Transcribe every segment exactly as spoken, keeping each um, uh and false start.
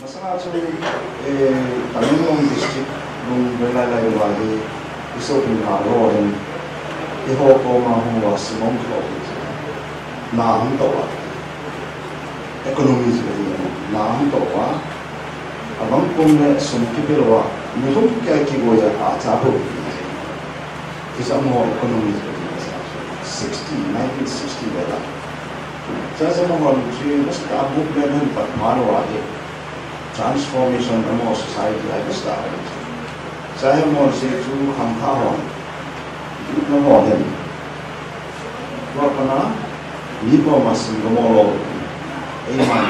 Masanga chu, eh, Tamenglong district lung ve lai lai uva hi, i sopina ho hin, eiho koma hung uva sum hung thou hi chu. Na hung tou a. Economy chu hi na hung tou a. Abang kum le sum kipe lou a. Mi lhum kei kiboi a, a cha ho hi. Hiche amaho economy chu hi sixty, nineteen sixty ve la. Chuche amaho chu must a movement hin pat pha lou a hi. Transformation amaho society a hi must a. Chuche amaho chu khangthah hon. Youth amaho hin. Tua pana, mi koma sum kamo lou, eiman,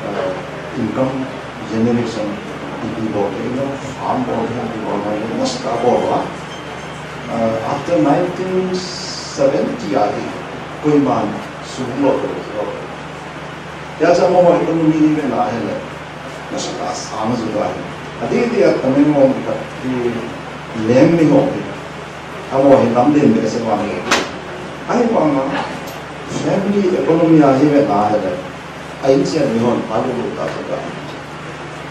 eh, income generation, ipi bol, eima farm bol, ipi bol, must a bol a. Eh, after nineteen seventy a hi, koiman sum lou, lou. Hijeh a amaho economy hi ve na hile, must a sang ju ahi. Adeh deh a Tamenglong kati leng mi ho hi. Amaho hi lamlen behseh vang e. Ahivanga family economy a hi ve na hile, a inchen mi hon pha lulu ta chu ka.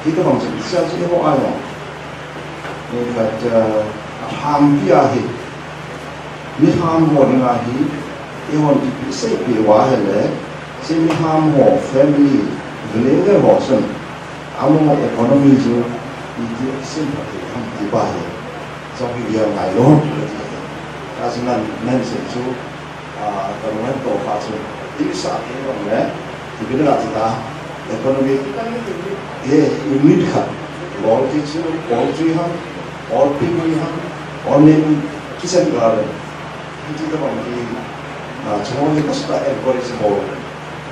Hitobang chu, hiche chu eiho a jong. Nikhat, uh, ahangpi a hi. Mi ham ho dinga hi, eihon ipi seipeh uva hile, hiche mi ham ho family, village ho chun, amaho economy chu, iti semphat thei ham ti pa hi. Chong hi gel ngai lou, ti. Ka chu nan, nan sei chu, ah, ka lung an to pa chu, ti sa ke long le, ti bi na ti ta, economy, eh, unit khat, lou ti chu, poultry ham, or piggery ham, or maybe kitchen garden. Hitabang hi, ah, chomkhat hi must a encourage bol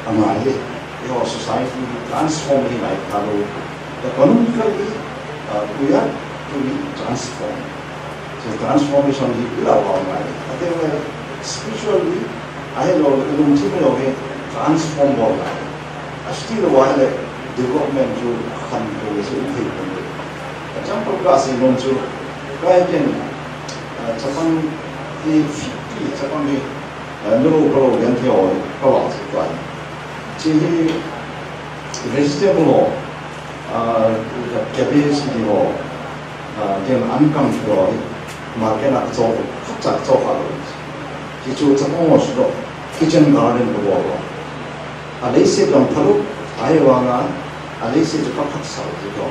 angai e. Eiho society transform hi ngai tha lou. Economically, ah, we have to be transformed. So transformation hi ila angai. Ate we spiritually, ahilou, lungthim lou hi transform bol angai. Asti lou ahile development chu khantou chu um thei pon. Example ka sei nom chu, ka ken, ah, chapang hi fifty, chapang hi, ah, nulou palou genthei ho, ka vah chu ka. Hiche hi vegetable ho, ah, cabbage ti ho, ah, then ankang ti ho, market a ka cho, khat cha ka cho kha lou. Hichu chapang ho sudoh, kitchen garden ka bol lou. A leiset jong phalou, ahivanga, a leiset chu ka phatsah u chu.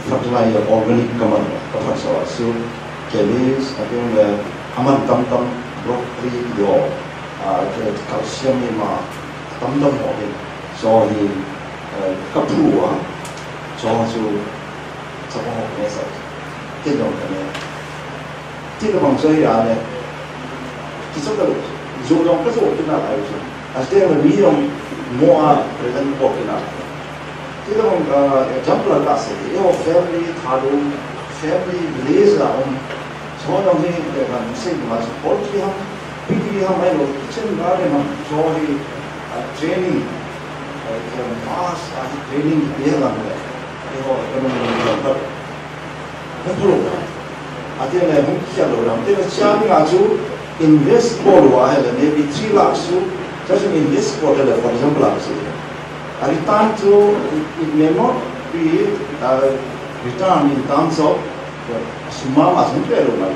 Fertilizer organic ka man, ka phatsah u chu, cabbage, atin le, aman tamtam, broccoli, ti ho, ah, calcium ima, tamtam ho hi, chu hi, eh, ka phu a, chu chu, chapang ho ka neh sah, ken jong ka neh. Ti ka bang chu hi a le. Ti chu ka, jo jong ka jo kit nalai chu. A ti le mi jong mo a present bol kit nalai. Ti ka bang, ah, example ka sei, eiho family thalung, family village a um. Chu jong hi, eh, ka sei ma chu poultry ham, piggery ham ahilou, kitchen garden ham, chu hi, ah, training, eh, mass, ah, training pe lang le. Eiho, ka nung nung ka. Hung phalou. Ati le hung kikhel lou lam. Ati le chia dinga chu invest bol uva ahile maybe three lakhs chu just invest bol le, for example, a chu. A return chu it, it may not be, uh, return in terms of, uh, sum mama sum pe lou mai.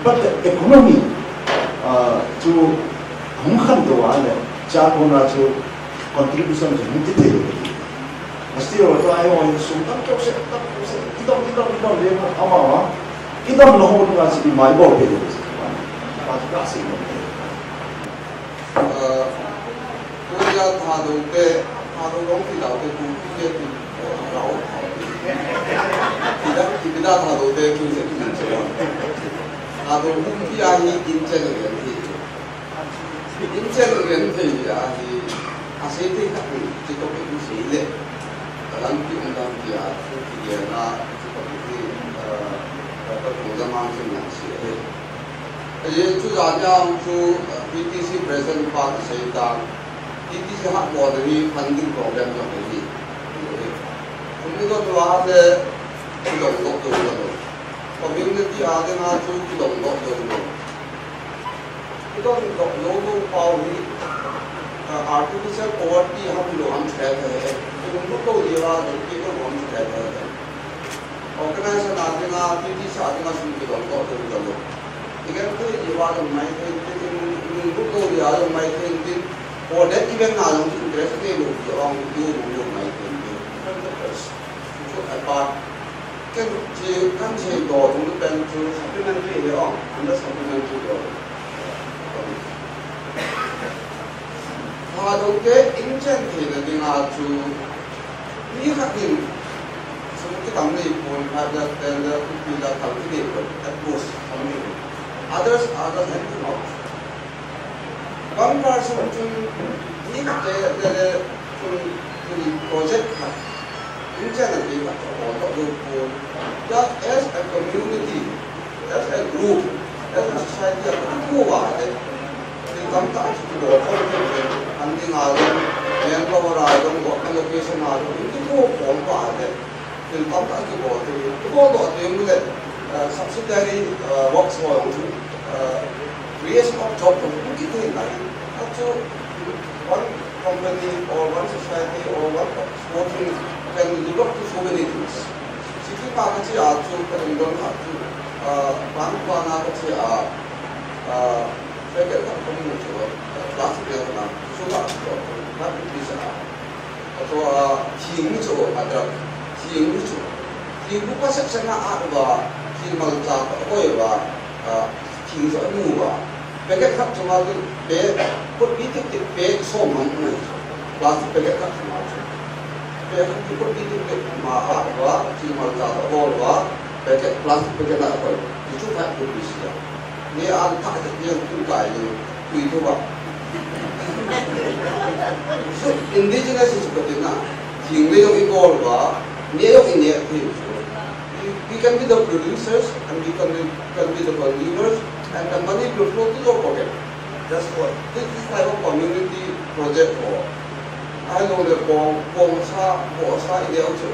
But the economy, uh, chu hung khantou ahile, chia kona chu contribution chu hung ti thei lou. Asti ho chu eiho hin sum tam keu se, tam keu se, kidam, kidam, kidam le, ama, ama. Kidam na ho dinga chu ima ibol pe lou. Pa chu ka sei nom. Ah, tunia Thadou te, Thadou long kidau te, tu ki te, tu, oh, rao. Kida, kida Thadou te, tu se, tu se. Thadou hung ki a hi, in chen le hi. In chen rian thei ahi, a sei thei khat hi, chi toh hi sei le. Ka lampi um dam tia, thu kigel na, chi toh hi, eh, ka thu jama chu nang sei ahi. Ahi chu jan jang chu, eh, P T C president pa chu sei ta, P T C hah bol hi funding problem jong hi. Kum ni don wa le, chu dong dong dong dong. Community a dinga chu chu dong dong dong dong. Kidon doh lou lou pau hi, ah, artificial poverty ham lou ham se he. Lunglut lou diu a, lungpi ka hom chu kai ka ta. Organization a dinga, T T C a dinga sum kidong toh ding ka lo. Igenthei diu a, lung maithei ding, lunglut lou diu a, lung maithei ding. Or that event na lung interest nei lou diu a, lung tu lung lung maithei ding. Hundred percent. Chu apart. Ken chi, kan chi do, lung pen chu supplementary le ong, under supplementary do. Hadou te in chen theina dinga chu mi khat in sum kitam nei pon, five lakh, ten lakh, fifty lakh kal kinei pon, at most, something. Others, others hand to mouth. One person chun mi khat le, le, le, chun, chun project khat in chen a ti khat to, to, to, to, just as a community, as a group, as a society, a kati ko va le. Thil tamtah chu kibol khom thei, funding a jong, manpower a jong, work allocation a jong, in kibol khom va le. Thil tamtah kibol thei, kibol doh thei le, uh, subsidiary, uh, works ho jong chu, uh, creation of job jong chu kithei nai. Achu one company or one society or one small thing can develop to so many things. City ma kachi a chu ka ding don kha chu, ah, bang bang a kachi a, ah, packet khat kamu chu, ah, plastic bag na, chu la chu, na pi sa. Achu a, thing mu chu, a dra, thing mu chu. Thing mu ka sep sep na a ba, thing mal cha ka koi ba, ah, thing chu a mu ba. Packet khat chu ma chu pe, kut bi tik tik pe som mang mai. Plastic packet khat chu ma chu. Pe khat ki kut bi tik tik ma a ba, chi mal cha ta bol ba, packet, plastic packet na koi. Chu chu khat kut bi sia. Ni an tha ke ni tu kai ni, tu tu ba. So indigenous is better na. Thing le jong i bol ba, ni jong i ne thei chu. We, we can be the producers and we can be, can be the consumers and the money will flow to your pocket. That's what this, this type of community project for. Ahilou le bong, bong sa, bong sa i neo chu.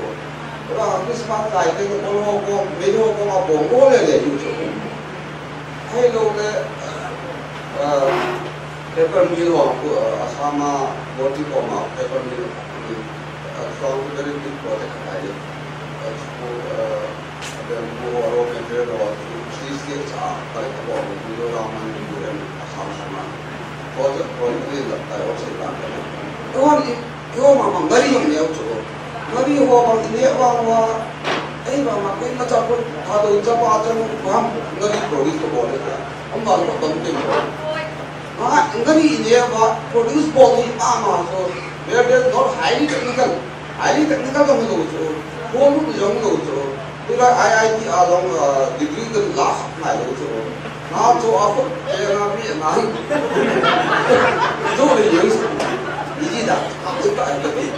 Ba Christmas lai te ko ho bong, me ho bong a bong ho le le chu. Ahilou le, uh, paper mill ho, uh, Assam a, Boti ko ma, paper mill, uh, so very big project hai. Uh, so, uh, Then go raw material ho, three states a, like, Mizoram, Manipur and Assam, Assam. Project, project ni la, tai, ho, sei, la. Eihon, eihon, ma, ma, ngari jong neo chu. Ngari ho, ma, i ne, wa, wa. Ei, ma, ma, koi, ma, cha, ko, Thadou, cha, pa, cha, ko, ham, ngari produce ko bol le. Ham, ma, ko, tam, tem, ko. Ma, ngari i ne, wa, produce bol ni, a, ma, so, where there's not highly technical. Highly technical jong lou chu, home jong lou chu. Tulai I I T a jong, ah, degree kan la ngai lou chu. Na chu a food, eh, na mi na. Chu le use. Easy da. A food ka ai ka ti.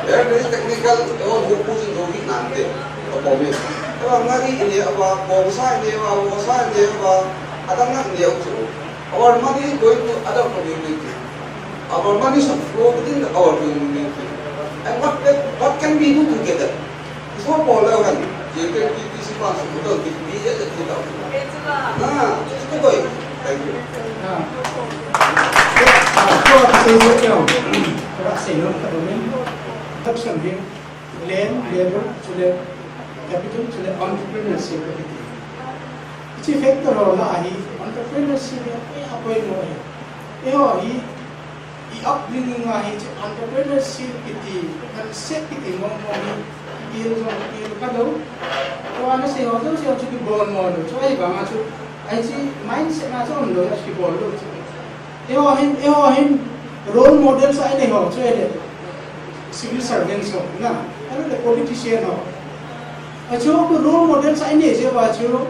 Very, very technical, eh, ho pu jin do ki nan te. Ko mi. Eh, ngari ni a ba, bong sa ni a ba, wo sa ni a ba. Adang na ni chu. Our money is going to other community. Our money should flow within our community. And what can, what can we do together? It's not for love and J K T T C pass to the T P A and the T W. Ah, just go by. Thank you. Ah. Ah, so, so, so, so, so, so, so, so, so, so, so, so, so, so, so, so, land, labor, chule capital, chule entrepreneurship kiti. Hiche factor ho lah a hi entrepreneurship hi apoimo ahi. Eiho hi i upbringing a hi hiche entrepreneurship kiti, concept kiti mong mong hi, kiti jong kiti ka lou. Tua nasei ho jouse chu kibol mo lou. Chu ahivang a chu, hiche mindset na chu um lou, chu kibol lou chu. Eiho hin, eiho hin role models a inei ho chu ahile civil servants ho, na, ahilou le politician ho. Achu khu role models a inei jeh uva chu,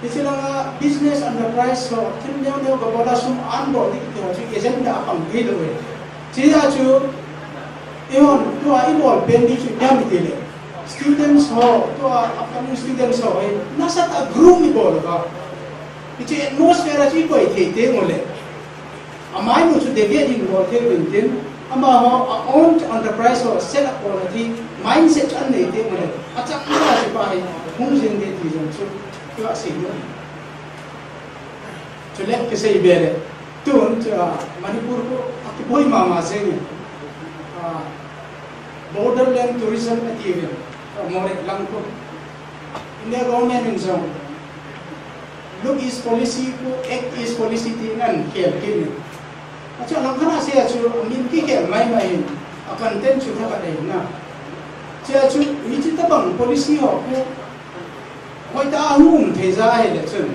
hiche langa business enterprise ho, thil neo neo gabol a sum earn bol ding kiti ho chu agenda a pang thei lou e. Chuti a chu, eihon, tua ibol pen ding chu ipi ham itile, students ho, tua upcoming students ho hi, nasatah a groom ibol uva. Hiche atmosphere a chu ikoi thei teng uleh. Amai nu chu deviate ding bol thei uvin tin, amaho a own enterprise ho set up bol a ti mindset chu anei teng uleh, achang uva hichepa hi hung jing ding ti jong chu, tua sei nom. Chule kisei be le, tun chu, ah, Manipur khu akiboi mama jeng e. Ah, Borderland tourism ati uvin, Moreh lang khu. India government in jong, look east policy khu act east policy tin ahin khel kit in. Achu lang khat a sei a chu, amin kikhel maimai in, a content chu thakhat ahi na. Chea chu, hiche tabang policy ho khu, hoitah a hung um thei ja ahile chun.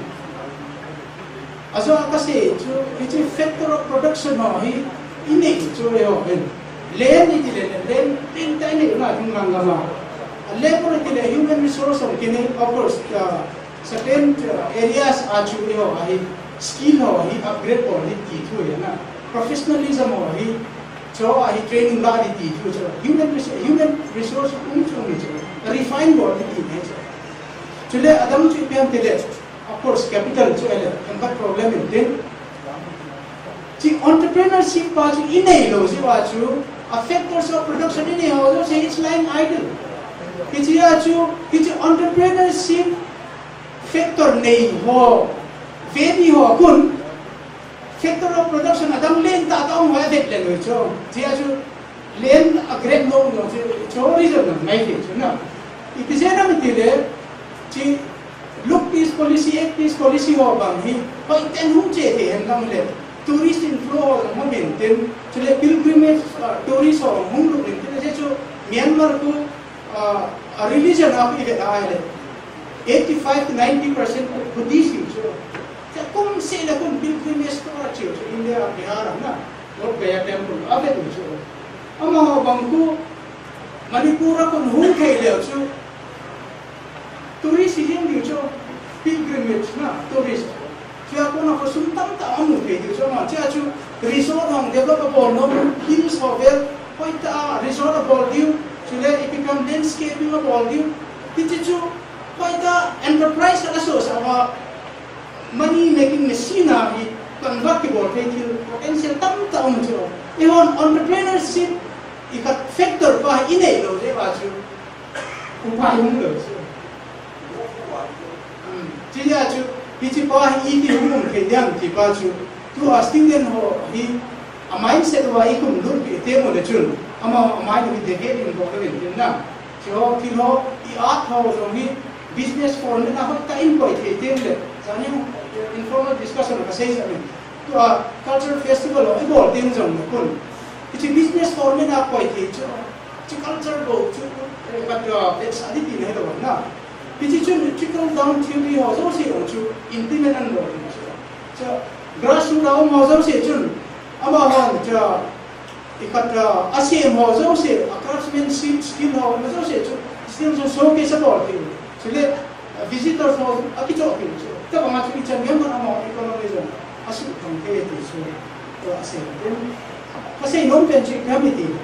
Ajeh a kasei chu, hiche factor of production ho hi, inei chu eiho hin. Land iti le, land, land tah inei na, thinglang gam a. A labor iti le, human resource ho kinei, of course, uh, certain, uh, areas a chu eiho a hi, skill ho hi, upgrade bol ding ti thu ahi na. Professionalism ho hi, chu a hi training la ding ti thu chu. Human res-, human resource um chu um chu. Refine bol ding ti ahi chu. Chule adang chu ipi ham itile, of course, capital chu ahile, khenkhat problem in tin. Hiche entrepreneurship pa chu inei lou jeh uva chu, a factors of production inei ho jouse, it's lying idle. Hichea chu, hiche entrepreneurship factor nei ho, ve ding ho khun, factor of production adang lentah tah um ho avet le lou chu. Hichea chu, land a grab nom nom chu, chu reason na ngai ve chu na. Ipi jeh ham itile, hiche look east policy, act east policy ho bang hi, hoiten hung che thei hen lang le, tourist inflow ho jong hung in tin, chule pilgrimage, uh, tourist ho hung lut in tin, ajeh chu Myanmar khu, uh, a religion a khu ivet a ahile, eighty-five to ninety percent Buddhist hi chu. Chea kum seh le kum pilgrimage tour a cheu chu India, Bihar a na, Bodh Gaya temple a vet u chu. Amaho bang khu Manipur a khun hung thei leu chu, tourist hi jeng diu chu, pilgrimage na, tourist. Chea kona khosung tamtah amu thei diu chu, ama chea chu resort hung develop abol nom, hills ho vel, hoitah a resort abol diu, chule ipi ham landscaping abol diu, hiche chu, hoitah enterprise khat asosah uva, money making machine a hi convert kibol thei thil potential tamtah um chu. Eihon entrepreneurship ikhat factor pa hi inei lou jeh uva chu, upai hung lou chu. Hmm. Hichea chu, hiche pa hi iti hung um thei ding ham ti pa chu, tua student ho hi a mindset uva ikhum lut peh teng u le chun, ama a mind u hi develop in bol lou in tin na. Hiche ho, thil ho, i art ho jong hi business format a hoitah in koi thei teng le, jan hin informal discussion a kasei jeng in. Tua cultural festival ho ibol teng jong le khun, hiche business format a koi thei chu, hiche culture bou chu, eh, khat, ah, vetsah ding tina hilou na. Hiche chun trickle down theory ho jouse jong chu implement anabol ding chu. Chu grassroot a um ho jouse chun, amahon chu, ikhat, ah, asem ho jouse, a craftsmanship skill ho, ama jouse chu, skill chu showcase abol thei u. Chule, ah, visitors ho akichoh thei u chu. Tabang a chu ichan gei man amaho economy jong asuhthang thei ti chu, tua asei pen. Kasei nom pen chu ipi ham itile,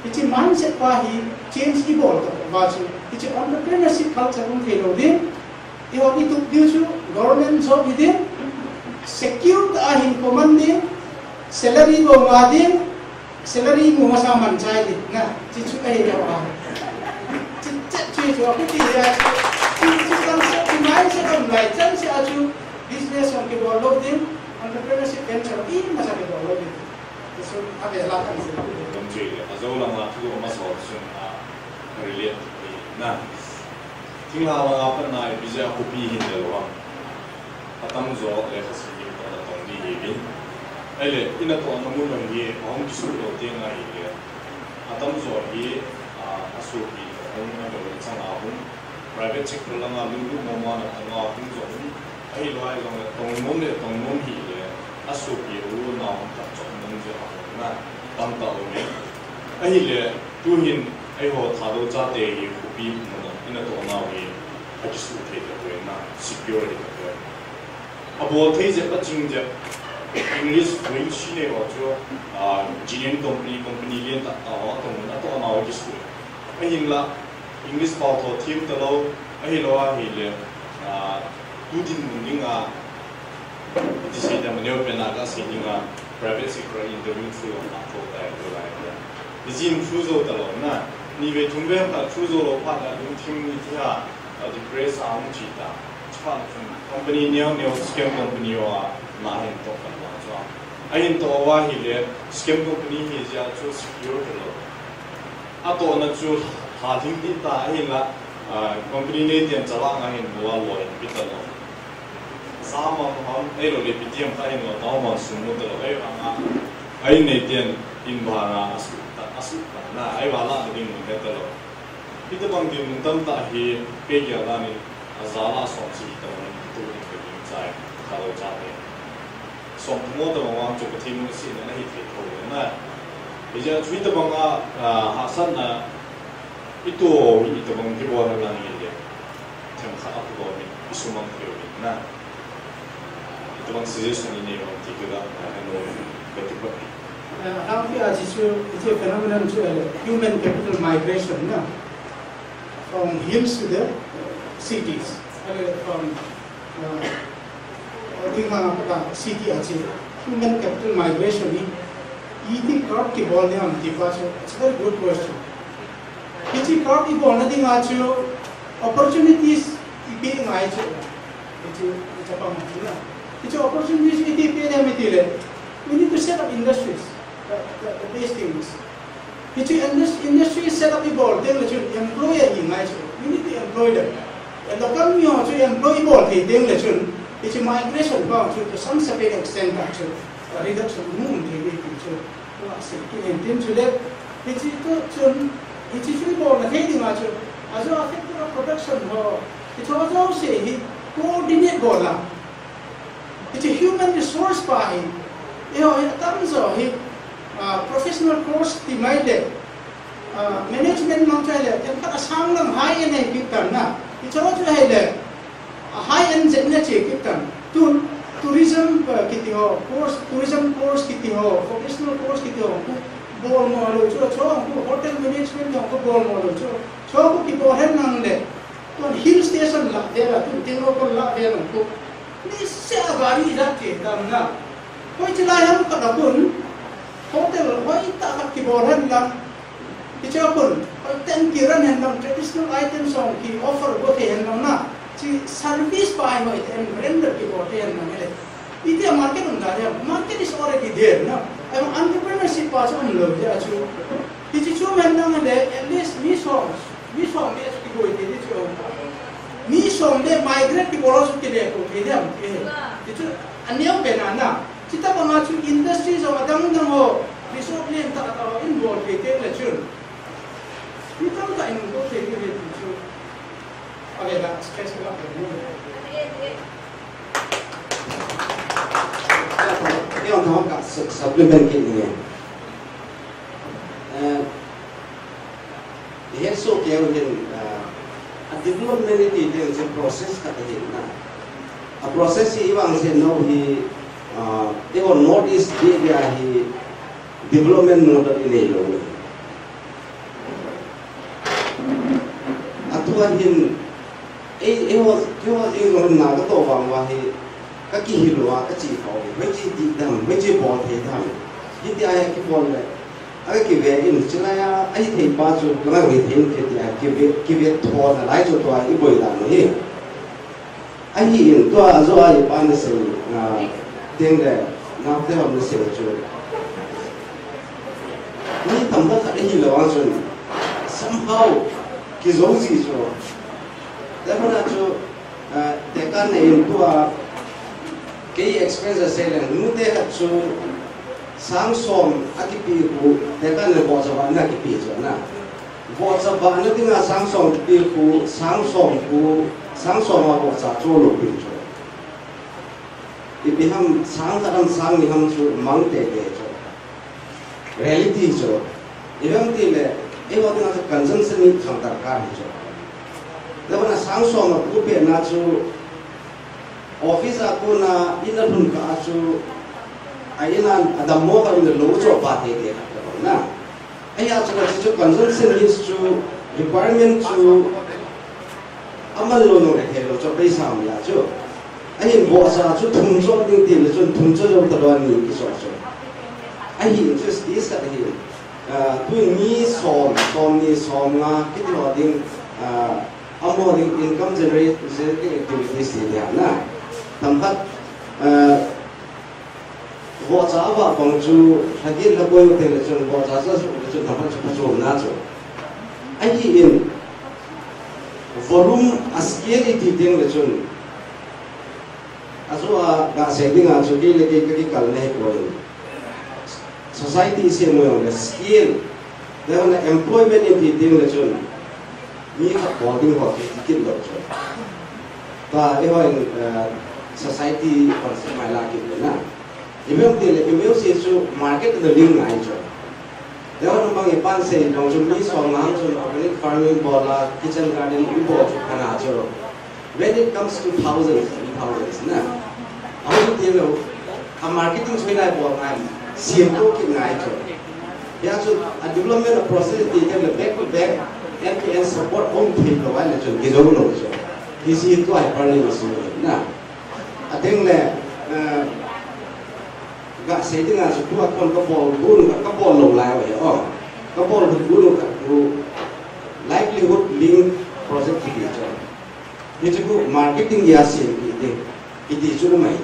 hiche mindset pa hi change ibol tauva chu, hiche entrepreneurship culture um thei lou ding. Eiho itup diu chu government job hi ding, secure tah a hinkho man ding, salary bou nga ding, salary mu masa man chai ding na, hiche chu ahi lou a. Hiche chu, hichu akiti a chu, hiche chu concept, hiche mindset um lai chan seh a chu business jong kibol lou ding, entrepreneurship venture imacha kibol lou ding. Hichu avel a kan seh. Kan che le, ajou langa thu masa chun a relate na. Thinglhang langa patna ipi jeh a khopi hin le lou ham. Atamjo lekha sim ding toh natong ding ahiuvin. Ahile, inatohna mun jong hi, ahung kisuh lou teng ahile. Atamjo hi, a, asopi toh hung, ahilou le changa hung, private sector langa lunglut mama natong a hung jong hung, ahilou, ahilou le tong nom le tong nom hile, asopi u nao hung tah chom nom jeh a hung na, tamtah um e. Ahile, tuhin, eiho Thadou chate hi khopi mun a, inatohnau hi, akisuh thei tapoi na, secure hi tapoi. Abol thei jep, aching jep. English fluency nei ho chu, ah, G N company, company lentah tah ho, atong, atohnau kisuh. Ahinla, English pao tho them talou, ahilou ahile, ah, tu dinmun dinga, iti sei ding ham, neo pen a kasei dinga, private sector interview through jong pha tho tai, tulai. Ijin through jou talou na, ni vei thum vei pha through jou lou phat a lungthim ni ti ha, ah, depress a hung chi ta. Chuphat chun company neo neo scam company ho a na hin toh kan vang chu. Ahin toh uva ahile scam company hi jeh a chu secure talou. Atohna chu ha thing ti ta ahinla, ah, company nei ten chalanga hin mo a lo in pi ta lo. Sa ma ham, ei lo le pi tiam ta hin lo, ta ma sum mo ta lo, ei anga, ei nei ten in ba na, asu ta, asu ta na, ei ba la ding mo ta lo. Pi ta bang din mun tam ta hi, pe kia la ni, a za la som si ta ni, tu ni pe ding chai, ta lo cha te. Som thum mo ta bang chu Pathen in asina hi thei tho le na. Hijeh chun tabang a, ah, hahsatna ito hi tabang kibol na lang hi le. Themkhat a kibol ni, isumang thei u na. Tabang suggestion inei u ti kila, ah, no, ka ti pa. Uh, how the attitude is a phenomenon to, uh, human capital migration, no? From hills to the cities, uh, from, uh, Ding hang a kota city a che, human capital migration ni, iti curb kibol ding ham ti pa chu, it's a very good question. Hiche curb ibolna dinga chu, opportunities ipi ngai chu, hiche, hiche pa ma chu na. Hiche opportunities iti pe ding ham iti le, we need to set up industries, the, the, the base things. Hiche indus-, industry set up ibol teng le chun employer hi ngai chu. You need to employ them. And local mi ho chu employ ibol thei teng le chun, hiche migration pa chu to some certain extent ta chu, uh, reduction mu um thei ve ti chu. Wa se ki en tin chu le, hiche to chun, hiche chu ibolna thei dinga chu, ajo a factor of production ho, hiche ajo se hi coordinate bol a. Hiche human resource pa hi, eiho hi atamjo hi, ah, professional course ti mai le, ah, management mang chu ahile, themkhat asang lang high end hi kit tan na. Hiche chu ahile, a high end jep na che kit tan. Tun, tourism, ah, kiti ho, course, tourism course kiti ho, vocational course kiti ho, khu bol mo lou chu, chu khu hotel management ho khu bol mo lou chu, chu khu kibol hen lang le, tun hill station la de la, tun ting lo kon la de lang khu. Ni se a gari ijat che tam na. Hoiche lai ham khat a kon, hotel hoitah khat kibol hen lang. Hiche a kon, hoi ten kiran hen lang, traditional items jong ki offer bol thei hen lang na. Hiche service pa hi hoi ten render kibol thei hen lang le. Iti a market um ta le, market is already there, no? Ahivang entrepreneurship pa chu um lou jeh a chu. Hiche chu um hen lang le, at least mi som, mi som le chu kibol thei di chu. Mi som le migrate kibol chu kile ko thei diam. Eh, ti chu aneo pen a na. Chuti banga chu industry jong adang dang ho, resort lentah tah ho in bol thei teng le chun, mi tamtah in bol thei thei ve ti chu. Ave la stress la pe ni. Kei jong thong ka su-, supplement kit ni. Eh, Ihet soh kei u hin, ah, a development iti teng chu process khat ahi na. A process hi ivang jeh u hi, ah, eiho North East area hi development model inei lou. Atua hin, ei, eiho, eiho jeng jong hin na katoh vang uva hi, kakihil uva, kache thou hi, hoiche dih dam, hoiche bol thei dam. Hitia hi kibol le, Aga kive in, chulai a, ahithei pa chu, langa hithei in kiti a, kive, kive thona lai chu tua iboi dan u hi. Ahin, tua ajo a ipa nasei, ah, teng le, naote hon nasei chu. Mi tamtah khat ahilou a chun, somehow, kijou ji chu. Tua mana chu, Ah, tekah in tua, kei experience a sei leng, nute khat chu sang som akipe khu, tekah in bohcha vahna akipe chu na. Bohcha vahna dinga sang som kipe khu, sang som khu, sang som a bohcha chu lou pin chu. Ipi ham sang khat ham sang ni ham chu mang tete chu. Reality chu, ipi ham tile, eiho dinga chu consumption ni jong darkar hi chu. Tua bana sang som a khu pehna chu, office a kona in alhun kah a chu, a in a, adammo kah in alou chu apha tete khat tabang na. Ahia chu, chu consumption needs chu, requirement chu, Aman lou nung le helou chu, peisa um ya chu. Ahin bohcha chu thum chu ding tile chun thum chu jou talou a ni kiso chu. Ahin chu stage khat ahin. Ah, tun mi som, som ni, som nga, kiti ho ding, ah, amaho ding income generate, generating activities ti dia na. Tamkhat, ah, Bohcha avah bang chu, lhagin lhakoi u teng le chun, bohcha chu asuh le chun, themkhat chu phachomna chu. Ahin, volume a scale iti teng le chun, ajo a gasei dinga chu kei le kei kakikal na hi poi. Society isem u jong le scale, le hon employment iti teng le chun, mi khat bol ding ho kiti kit lou chu. Tua, eiho in, eh, society concept mai la kit le na. Ipi ham itile, i music chu market le link ngai chu. Eiho nung bang ipan sei bang chu mi som nga chu organic farming bol a, kitchen garden ibol chu kana chu. When it comes to thousands and thousands, na. Ahung ti lou, a marketing chu hilai bol ngai, siam to kit ngai chu. Hia chu a development a process ti tem le back to back, end to end support hung thei lou ai le chun kijo lou chu. Hi si tua hi parni ma su na. A teng le, eh, gasei dinga chu tua kon kabol gun ka, kabol lou lai ve o. Kabol gun gun ka tu livelihood link project kiti chu. Hichu marketing a siam kiti, kiti chu mai.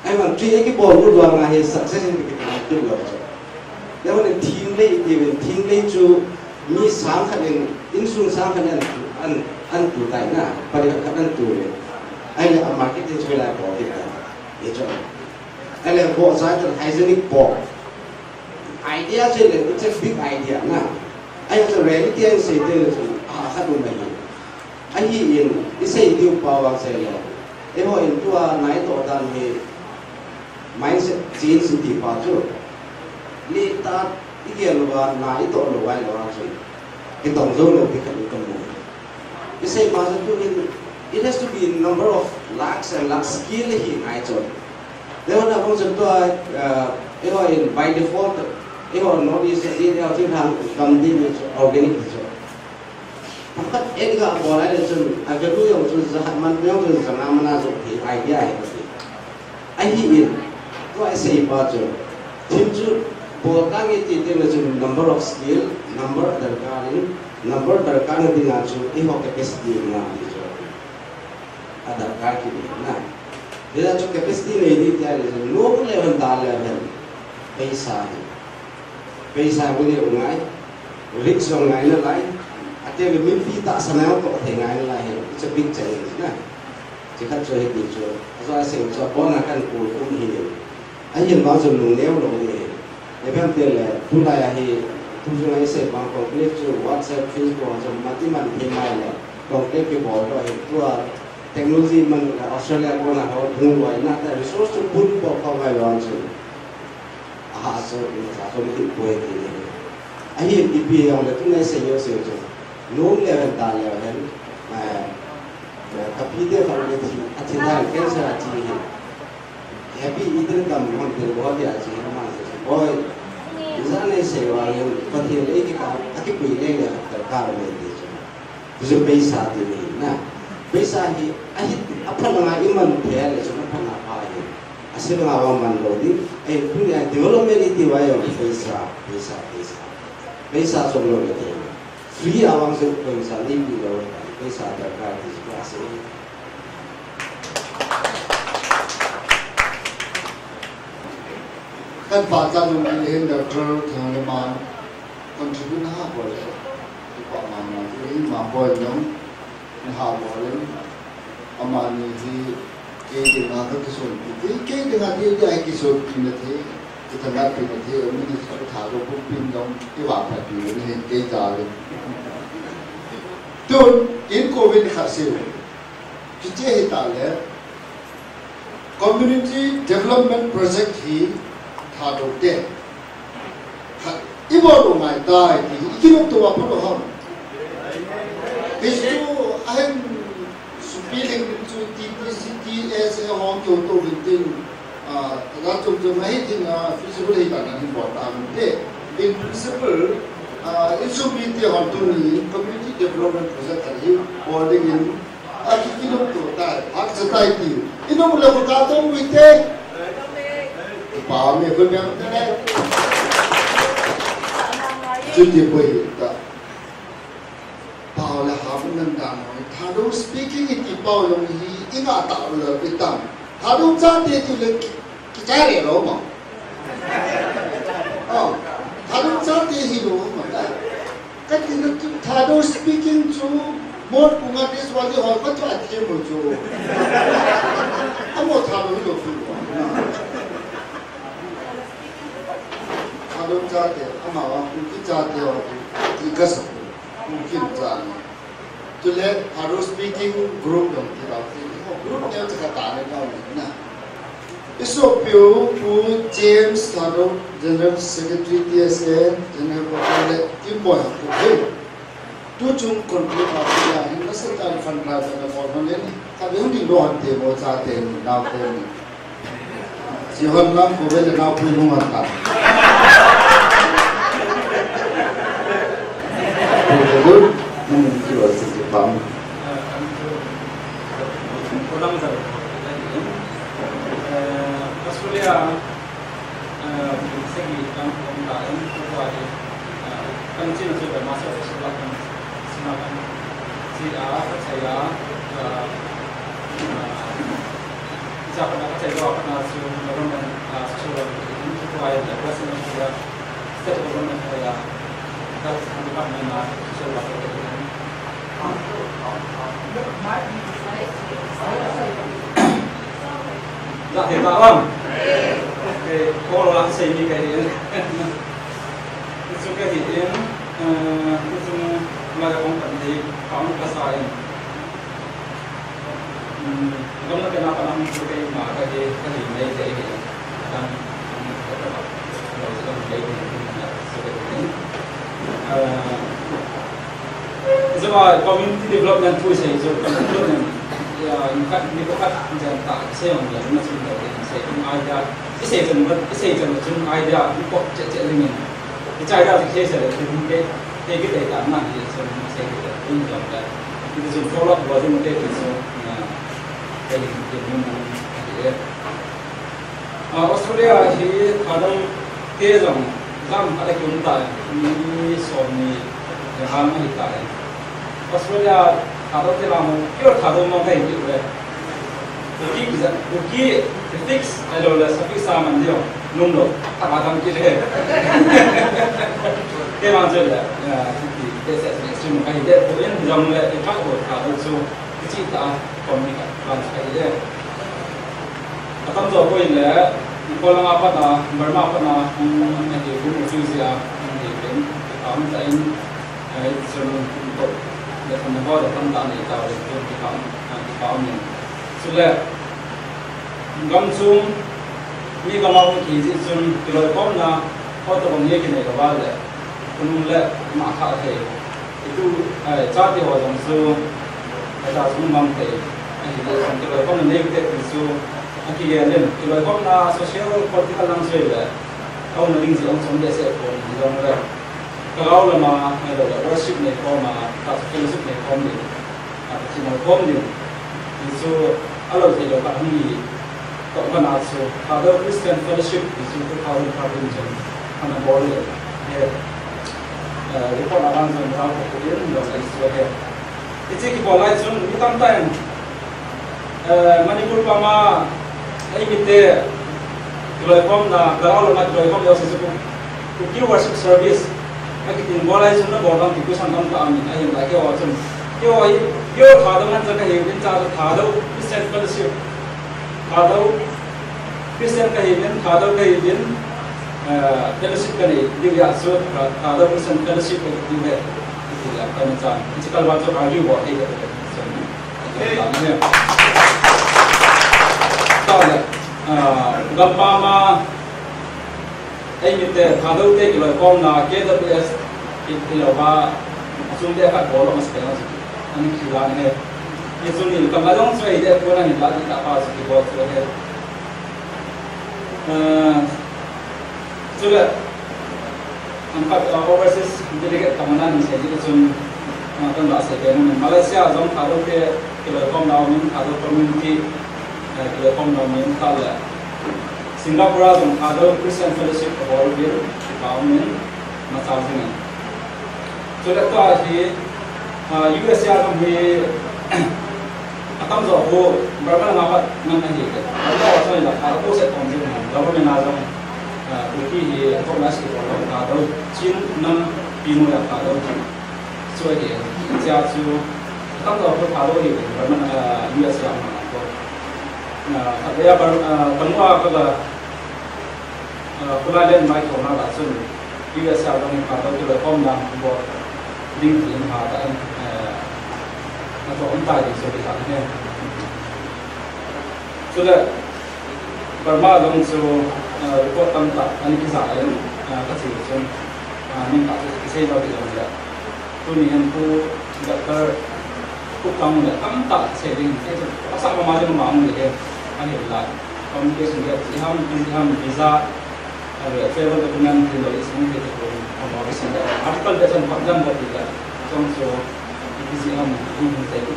Ahivang chu ikibol lut vang a hi success in kiti kiti lou chu. Therefore, thinglei iti ven, thinglei chu mi sang khat in, insung sang khat in an, an, an tu tai na, pari khat khat an tu le. Ahile a marketing chu lai bol kit tai. Hichu. Ahile bol sai tan hygienic bol. Idea chu le, it's a big idea na. Ahile chu reality a isei teng le chu, a khat um mai. Ahin, isei diu pa vang sei le. Eiho in tua nai toh dan hi mindset change iti pa chu. Ni ta igel uva nai toh lou ai lou a chu. Kitong jou lou ti khat i kamu. Isei pa chu tuhin, it has to be number of lakhs and lakhs skill hi ngai chu. Eiho na bang chu tua, eh, eiho in by default, eiho North East, eiho chu thang kam ding chu organic chu. Pakhat in ga bol a le chun, a value jong chun jakhat man jong chun janga man a jong thei idea ahi kati. Ahin, tua isei pa chun, thil chu bol tang iti teng le chun number of skill, number darkar in, number darkar na dinga chu eiho capacity na ti chu. A darkar kiti na. Hijeh chun capacity nei ding tia le chun, nom le hen, da le hen, paisa hi. Paisa bu le u ngai, risk jong ngai nalai, ate le mipi tahsan a toh thei ngai nalai hi, it's a big challenge na. Chi khat chu hiti chu, ajo a seng chu, abon a kan kul um hi. Ahin vang chun lungneo lou ding ahi. Ipi ham itile, tulai a hi, tu jong a isei bang conclave chu WhatsApp, Facebook a chu mati man thei mai le, conclave kibol lou ahi, tua technology man Australia kona ho bung loi na ta resource chu bun po po mai lou chu. Aha, so, in sa so mi poi ti ni. Ahin ipi jong le, tu nai sei yo sei chu. Nom le hen, da le hen, eh, eh, ka pi te khat le thi, athi dan cancer athi hi. Happy Easter tam hon tel bol dia chi ma se. Oi. Ijat nei sei vang in Pathen le kikah a kipui le le darkar le ti chu. Chu paisa ti ni na. Paisa hi ahi aphat langa iman thei le chu aphat na pha hi. Asei langa vang man lou ding. Ei tunia development iti va jong paisa, paisa, paisa. Paisa chom lou le ti. Free a vang chu paisa nei pi lou. Paisa darkar ti chu asei. Kan pachat nom in Doctor Thangleiman contribute na ha bol le. Kipa mama in ma bol nom na ha bol in. Amani hi kei dinga kakisonpi, kei, kei dinga ti, ti a kisonpi na thei, kithangatpi na thei, amin hi Thadou pumpin dong, ivangphatpi na hin kei ta le. Tun, in covid khat sei. Hiche hi ta le, community development project hi Thadou te. Khat, ibol u ngai tai ti, i kilungto a palo ham. Hichu ahin supi leng chu T T C T S A hong kyo to bin tin, ah, la chom chom ahi tin, ah, feasible hi ta nan hin bol ta mun te. In principle, ah, in supi te hon tuni community development project hi bol ding in Aki kinung tu tai, hak sa tai ti. Inung le ko ka tong wi te. Pa me ko me te le. Chuti poi ta. Pau le ha mun nan da mo. Thadou speaking iti pau long hi, i nga ta le i tam. Thadou cha te ti le ki, kicha re lo mo. Oh, Thadou cha te hi lo mo ta. Kati na tu Thadou speaking chu Motbung a Deishwali hall khat chu ati mo chu. Amo Thadou hi lo pi mo. Thadou chate, amavang Kuki chate ho, ti kasa. Kuki chate. Tule Thadou speaking group dong ti dau ti. Group neo chu kata ne dau ne na. Isopiu Pu James Thadou, General Secretary T S A, General Secretary le Kimboi Haokip he. Tuchung conclude a pia hin nasa tan fund drive na bol hon le ni. Khat hung ding lo hon te mo chate ni, naote ni. Chi hon lam ko ve le naopui hung hon ta. Very good. Namun kiva chu kipah. Australia, eh, sagi kan kong ta in, kong ta in, eh, kan chin chu the master of social work kan sina kan chi a, ka chai a, eh, eh, cha kan ka chai a, kan a chu government, eh, social work in chu ko ai the Western Australia state government ko ya, health department a social work ko. Lah, kita orang. Okay, call lah, saya ni kahin. Itu kahin, eh, itu mara kong kan di, kong kasain. Hmm, kong na kena panam itu kahin, maka di, kahin, kahin. Zama community development thu isei chu, development, ya, in fact, ni ko khat jan ta, isei ong ya, na sin lo, isei ong idea, isei jan, isei jan chun idea, ni ko che che ling in. Ichai idea che che le, ni ke, ke ke ta na, ni chun, isei ke, ni jong le. Ni chun follow up, wa jun ke, ni so, na, ke ni, ke ni, na, ke. Ah, Australia hi Thadou te jong jam khat a kium tai, mi som ni hal ma hi tai. Australia Thadou te lam pure Thadou mong kai ki le. Kuki ki ja, Kuki prefix, ai lo le suffix a man dio, nung lo, ta ba dam ki le. Te man je le, ya, ki, ki, te se, se, se, kai de, ko in jong le, i ka ko Thadou chu. Kichih tah a, kon ni khat, branch khat hi le. Atam jo ko in le, Nepal langa pat a, Burma pat a, hung, hung hi, hung refugee a, hung hi pen, kipah um tah in, eh, chun, ko, le kan ho le kan ta nei ta le, chun kipah um, ah, kipah um in. Chule, Gam chung, mi gam a hung kihi jeh chun, kiloikhomna, ho tobang hi kinei lou va le, khonung le, ma kha thei. Itu, eh, chate ho jong chu, eh, ta chung mang thei. Ahi le, kiloikhomna nei u te ti chu, akigel in, kiloikhomna social political lang chu le, kauna ding jeh hung chom behseh pon, hijong le, ka gao lama, eh, worship nei khom a, ta fellowship nei khom ding. A, Pathen a khom ding. Ti chu a lo thei lou khat hung hi. Toh kana chu Thadou Christian Fellowship ti chu two thousand thirteen chun ana bol le. He, eh, report a dang chun rao ko din lo le chu he. Hiche kibol lai chun mi tamtah in, eh, Manipur pam a, eimite, kiloikhomna, Garo lama kiloikhom jouse chu Kuki worship service. Akitin bol lai chun nabol dam ti question tamtah aum in ahin lai keiho chun. Keiho hi, pure Thadou ngen chu kahiuvin, cha chu Thadou Christian Fellowship. Thadou Christian kahiuvin, Thadou kahiuvin, eh, fellowship kanei diu jeh a chu Tha-, Thadou Christian Fellowship kati diu ahi. Kati le, kati chan. Hiche kalvan chu argue bol thei kati le. Amen. Tah le, ah, gampam a, eimite, Thadou te kiloikhomna, K W S, i, i lo va, asum te khat bol lo mas pe lo si. Ani khi la ne. Hichu ni kam la jong chu eite pon a hin la ti ta pa chu kibol chu ahi. Ah, Chule, an khat, uh, overseas delegate tamana ni sei chun, uh, kan la sei pe mun. Malaysia jong Thadou te kiloikhomna umin, Thadou community, uh, kiloikhomna umin, tah le. Singapore a jong Thadou Christian Fellowship abol uvin, kipah umin, machal jingin. Chule tua hi, ah, U S A gam hi, atam jo ho, Burma langa pat ngen ahi le. Burma ho chun la, ah, opposite kon jing ham, government a jong, ah, Kuki hi, recognize kibol lou Thadou, Chin nam pi mu ya Thadou. Chu ahi, hichea chu, atamjo chu Thadou hi, Burma, ah, U S A a um ko. Ah, khatvei a Bur-, ah, Burma a kala, ah, Kulai Land mai thona lah chun, U S A jong hi Thadou chu le khom dan bol ding tin ha ta in, eh, atoh um tai ti chu kiti ahi. Chule, Burma jong chu, ah, report tamtah ana kija in, ah, kache chun, ah, min tah chu kisei lou ti jong le. Tuni hin Pu Doctor Pu Kang le tamtah sei ding, eh, chu, asa mama ding mama um le, ahinla. Communication gap ti ham, ti ham, visa, ah, travel document, ti lo, is mung te ko, ah, visa, article te chan phat jam ba ti la. Chong chu, ti ham, ti ham, ti ko,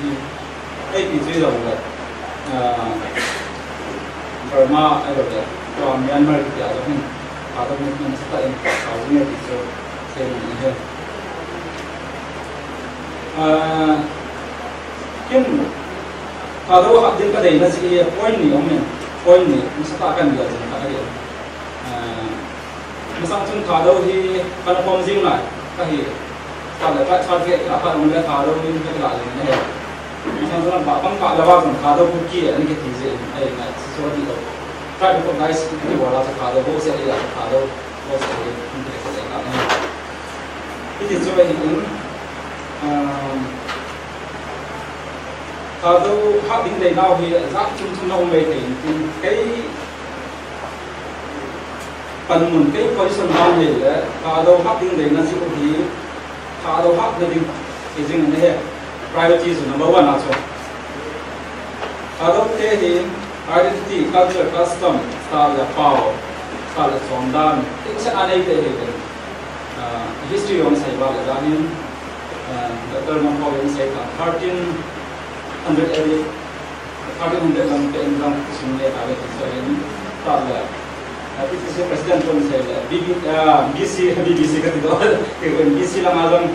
ti Kei ti chu jong le, ah, Burma ahilou le, tua Myanmar kiti a jong hin, Thadou movement nasatah in, Thadou movement ti chu, sei ngai ahi. Ah, kin, Thadou hat ding kadeina jeh hi point ni um in, point ni, nasatah a kan gel jing khat ahi. Ah, Masang chun Thadou hi kana pom jing lai, kahi. Kale ka char ke ka pa le Thadou hi ka la le ne. Masang chun ba pang ka le ba chun Thadou Kuki ani ke ti je, ai na so di lo. Ka ko guys ni wala Thadou ho se ya Thadou ho se ni ke se ka ne. Iti chu ba hin, um, Thadou hat ding dei nau hi jat chum chum na um mai thei in tin kei Panmun kei position dan hi le, Thadou hat ding deina jeh u hi, Thadou hatna ding, ti jing ahi, priority chu number one a chu. Thadou te hi, identity, culture, custom, style le pao, style le chondan, ti se anei te hi le, ah, history jong sei ba le dan in, ah, Doctor Mangkho jong sei ta, thirteen hundred A D, Thirteen hundred lam te in lam kusum le ta le ti so in ta le. A ti se president kon se le. B B, ah, B C, B B C ka ti do. Ke ko B C lam a lam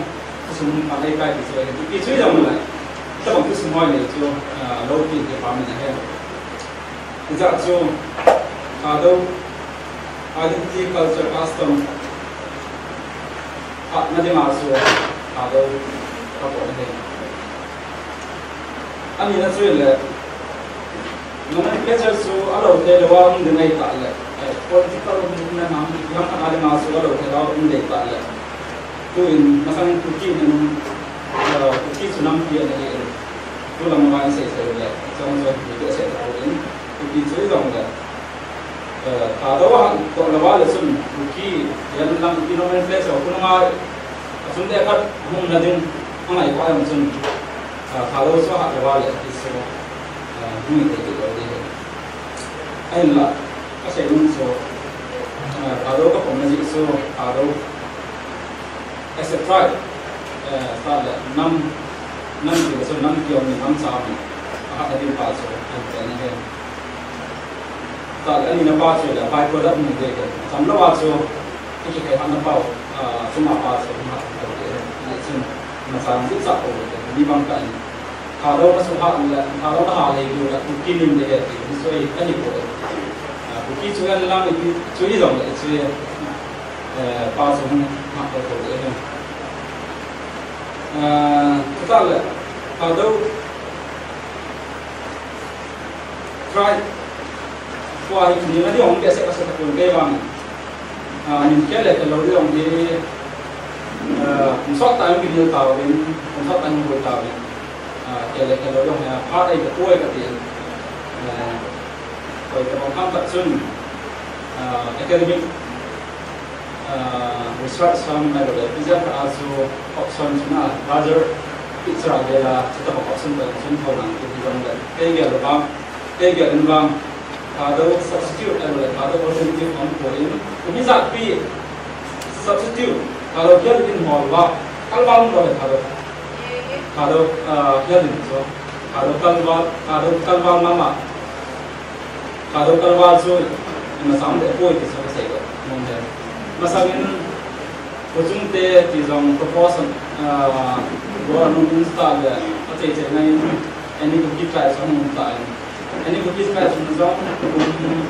kusum pa le kai ti so in. Ti chu jong le. Ta bang kusum hoi le chu, ah, lo ti ke pa min he. Ti ja chu, Thadou, identity, culture, custom. Hatna ding a chu, Thadou, ka pon he. Ani na chu le, nomenclature chu a lo thei lou a um ding ahi ta le, eh, political movement ham, ham khat a ding a chu a lo thei lou a um ding ahi ta le. Tuin, masang Kuki nin, eh, Kuki chu nampi ana hi in. Tu lam a sei sei le, chong chong Kuki sei ta in, Kuki chu i jong le. Eh, Thadou a han toh lou a le chun, Kuki, yan lang i nomenclature, kunung a, a chun le khat hung na ding, a ngai ko a jong chun, eh, Thadou chu a hat lou a le, ti chu, eh, hung i te ti lou ding. Ahinla, ka sei nung chu, eh, Thadou ka pom na jeh chu, Thadou, as a tribe, eh, sa le, nam, nam ti le chu, nam kiom ni, nam cham ni, a hat na ding pa chu, an te na he. Tal ani na pa chu le, byproduct ni de ke. Cham lou a chu, i ki kai na pa, ah, chu ma pa chu, ma pa chu, ni chun, ma chang chu cha ko le, ni bang ka ni. Thadou na su ha le, Thadou na ha le, du la, Kuki nin de ke, ni so i, ani ko. Ah, Kuki chu an lang, i chu i jong le, chu i, eh, pa chu, ma ko ko le. Ah, tal le, Thadou, Right. Tua hi kinel na ding hung behseh behseh tapon kei vang. Ah, min khel le khel lou ding hi, ah, kum sot ta in kinel tauvin, kum sot ta in boi tauvin. Ah, khel le khel lou ding hi, phat ei ka tuai ka ti. Ah, koi ka bang ham ta chun, ah, academic ah, research ham ahilou le, picture a chu option chu na, larger picture a gel a, chutabang option pa chun tho nang ti hi jong le, kei gel vang, kei gel in vang, Thadou substitute ahilou le, Thadou alternative hung poi in, kum ijat pi substitute, Thadou gel in hol va, kalval um lou le Thadou, Thadou, ah, gel in chu, Thadou kalval, Thadou kalval mama, Thadou kalval chu, i masang le poi ti chu ka sei ko, mong le. Masang in, Kuki chungte ti jong proportion, ah, go anung in style le, a chei chei na in, any Kuki tribe chu anung ta in. Any Kuki tribe chu jong, kum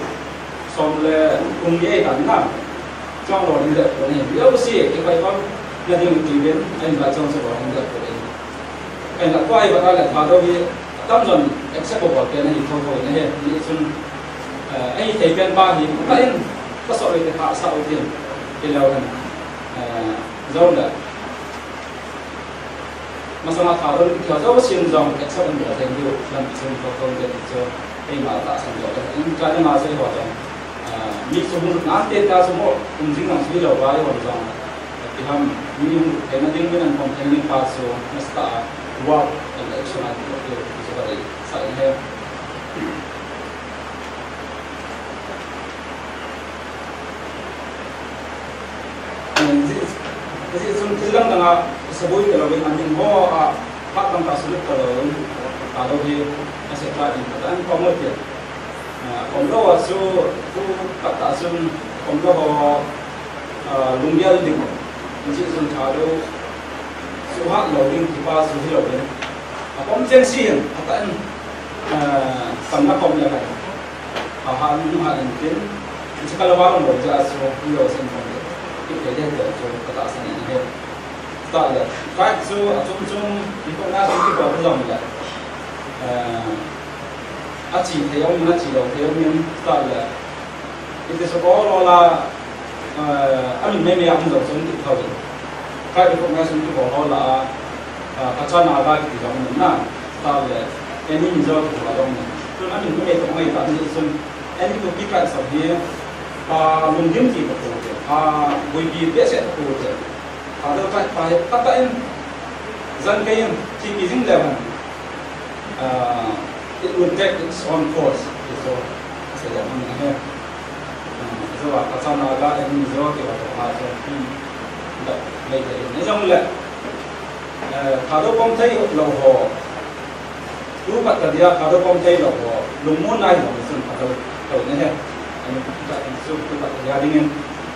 som le, kum ye ta na. Chong lo ni le, ko ni. Yo si, ki pai kon. Na ding ti ben, ahin la chang se ba hung da ko le. Ahin la ko ai ba ka le Thadou hi, atam jon accept ba ko te na hi tho tho na he, ni chun, eh, ahi thei pen ba hi, ka in, ka so le te ha sa u tin, ke lau han, eh, zau la. Masanga Thadou ni kha zau sin zong, accept an ba thank you, lam chun tho tho de chu, ei ma ta san de, in ka ni ma se ho zong. Ah, mi sum hung na te ta sum o, um jing nang si lo ba yo zong. Ti ham, mi hung thei na ding, mi nan hung thei na ding pa su, na sta, work and action a ti lo, ti lo, ti lo, ti lo, sa in he. Ji, ji sun thil dang dang a, sabui ka lo in, an ding ho a, phat dang ta su lut ka lo in, ka lo hi, a se ta in, ka ta an pa mo ti. Ah, kom lo a chu, tu tak ta chun, kom lo ho, ah, lunggel ding, ji sun Thadou, chu hat lo ding, kipa chu hi lo ding. A kom cheng si hin, a ta in, ah, tam na kom le kai. A ha nu ha in tin, chu ka lo ba lo ja chu, hi lo sen kom le. Ki ke de de chu, ka ta san in he. Ta le, ka chu, a chum chum, ki ko na chu, ki ko lo le. Ah, a chi thei om in, a chi lo thei om in, ta le. Iti so ko lo la, eh, a min mei mei a hung zo zo ti thau. Tribe recognition ti ko lo la, eh, Kacha Naga kiti zo na, ta le, any Mizo kiti zo na. Tu a min mei mei to mai ta ni sun, any Kuki tribe sa hi, pa lungdim ti ko te, pa bui bi pe se ko te. Thadou tribe pa hi, ta ta in, zan ke in, ti ki jing le han. Uh, it will take its own course. So, so yeah, I mean, uh, so, uh, Kacha Naga and Mizo, they were the part of the, the, the, the, the, uh, Thadou kom thei lo ho. Tu pat ka dia Thadou kom thei lo ho. Lungmon nai lo sun Thadou. Thadou ne he. Ani ka in su tu pat ka dia ding in.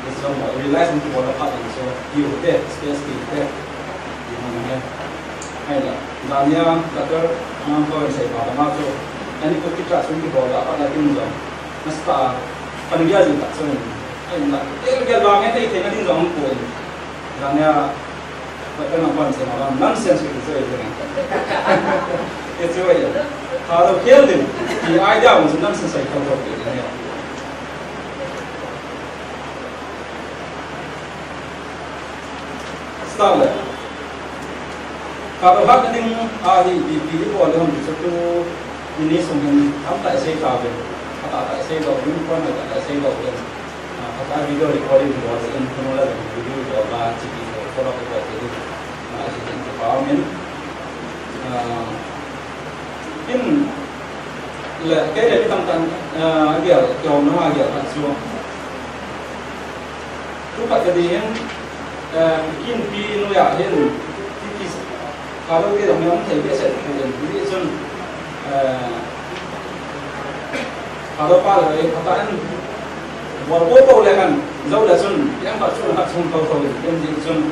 Is so mo realize mo ko la pat in so. You there, space ki there. You know, ne. Hai la, dania, Doctor Ngam ko sai pa ma chu. Ani ko kita sun ki bola pa la kin jong. Nasta, pan dia jin ta sun. Hai la, el ke la nge te te na din jong ko. Dania, Doctor Ngam ko sai ma nonsense ki sai. It's right. Thadou khel din. Ki idea mo nonsense sai ko ko. Start le. Thadou hat na ding a hi ipi ipi i bol le hon ti chu tu ni ni sung hin tamtah i sei tauve. Tamtah i sei doh uvin, point tamtah i sei doh uvin. Ah, tamtah video recording bol in, tu la video bol ba chi ki follow up bol te. Ah, chi ki pa min. Ah, in le, kei le tamtah, ah, a gel, kei hom na a gel khat chu. Tu khat ka ding hin, eh, kin pi noiya hin, ti ti, Thadou te dong hin thei behseh thei den, ti ti chun, eh, Thadou pa le, khat in, bol bol bol le kan, zo le chun, yang khat chun, khat chun, thou thou, ti ti chun,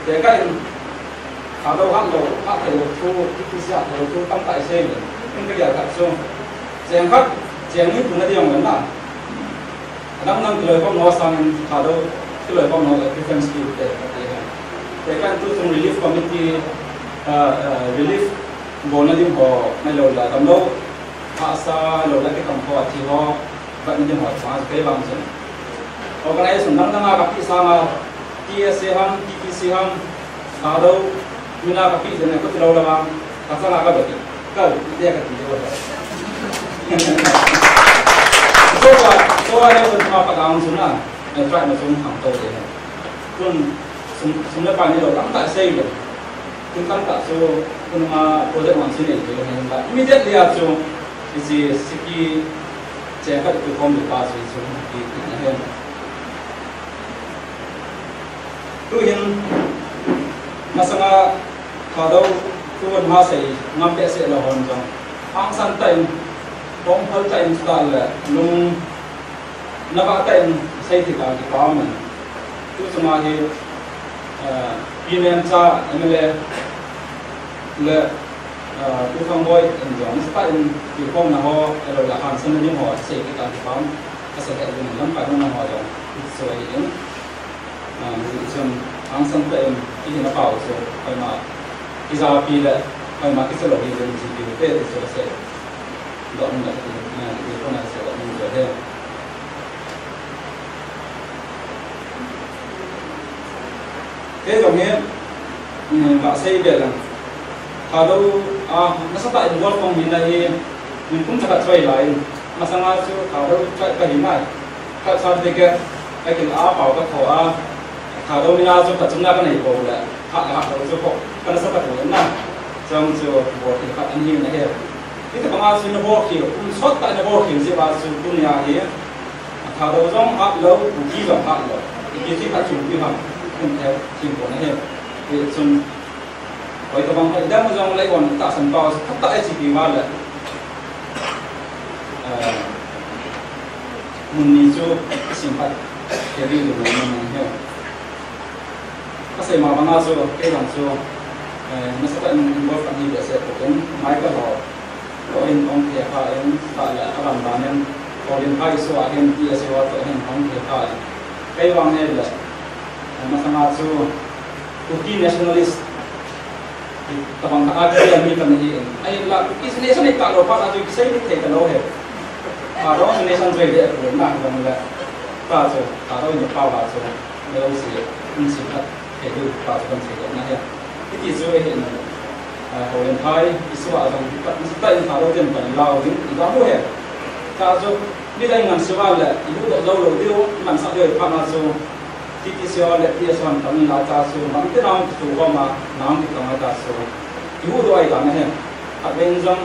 te ka in, Thadou hat lou, hat thei lou thu, ti ti sia thei lou thu, tamtah i sei le, in ka gel khat chu, cheng khat, cheng ni tu na ding le na, Adang dang kiloi khom ho sangin Thadou kiloi khom ho le preference pi te, te he. Te kan tu chung relief committee, ah, ah, relief bolna ding ho mai lou le, damlou, hahsa lou le kikam ho, athi ho, vatna ding ho, chang kei bang chun. Organization dang dang a kapi sanga, T S A ham, T T C ham, Thadou, mina kapi jeng e, kati lou le bang, kachanga kave ti, kave ti, kati lou le. So ka, so ka ne, so ka pa ka ang suna, eh, try na sung hang to de. Tun, sung, sung le pa ni lou, tamtah sei le. Tun tamtah so, tun ma project man sei le, immediately a chu, isi siki, che ka tu form le pa so, so, ki, ki, ki, Tu hin, masanga Thadou, tu hin ha sei, ngam behseh lou hon jong. Hangsan tah in, pom phal tah in, ta le, lung, na ba tah in, sei ti ka, ti pa man. Tu chunga hi, eh, Pi Nemcha, M L A, le, eh, Tu Fangboi, in jong, sa tah in, ti pom na ho, elo le hangsan na ding ho, sei ti ka, ti pa man. Ka sa ka ding lam pa na ho jong, so ai in. Ah, mi chun, Hangsan tah in, i hina pau chu, koima, kijapi le, koima kicha lou hi jeng ji pi te ti chu asei. Doh mun le ti, eh, ti kona asei doh mun le he. Kei jong hi, um, ba sei be lang. Thadou a, nasatah in involve kong hi na hi, min kum chakhat choi lai in. Masanga chu Thadou choi ka hi nai. Ka certificate, ka kin a pau ka tho a. Thadou mina chu ka chunga ka nei bou le, ha, ha, ha, chu ko, ka nasa ka tu na. Chang chu bol thei khat ahi na he. Hiti banga chu na bol khel, um, sot ta na bol khel jeh a chu tunia hi. Thadou jong hat lou, Kuki jong hat lou. Hiti khat chu ki ham, um, he, thim ko na he. Hi chun, hoi tabang hoi dang jong lei on tahsan pau, khat ta e chi pi ma le. Eh, mun ni chu sim phat, ke di lu mun he. Ka sei ma banga chu, kei jong chu, eh, nasatah in involve ka hi behseh poi, Michael ho, toh in hung thei kha in, tah le a lam dan in, Colin Phai issue a hin, T S A ho toh hin hung thei kha in. Kei vang hi le, eh, masanga chu, Kuki nationalist, tabang khat a kisei mi ka hi in. Ahinla, Kuki nation hi ka lou phat a chu kisei ni thei ka lou he. Thadou nation chu hi de a ku na, ka bang le. Ka chu, Thadou ni pau a chu. Lou si, in si khat, he du, pa chu kan sei na he. Hiti chu he na. Ah, Colin Phai, issue a jong, khat, si ta in Thadou ten kan lau ding, i dam u he. Ka chu, mi dang ngan si va le, i hu doh lou lou diu, ngan sa diu pha na chu. T T C ho le T S A ho kan la ta chu, man te nang tu ko ma, nang ti ka ma ta chu. I hu doh ai ta na he. Khat veng jong,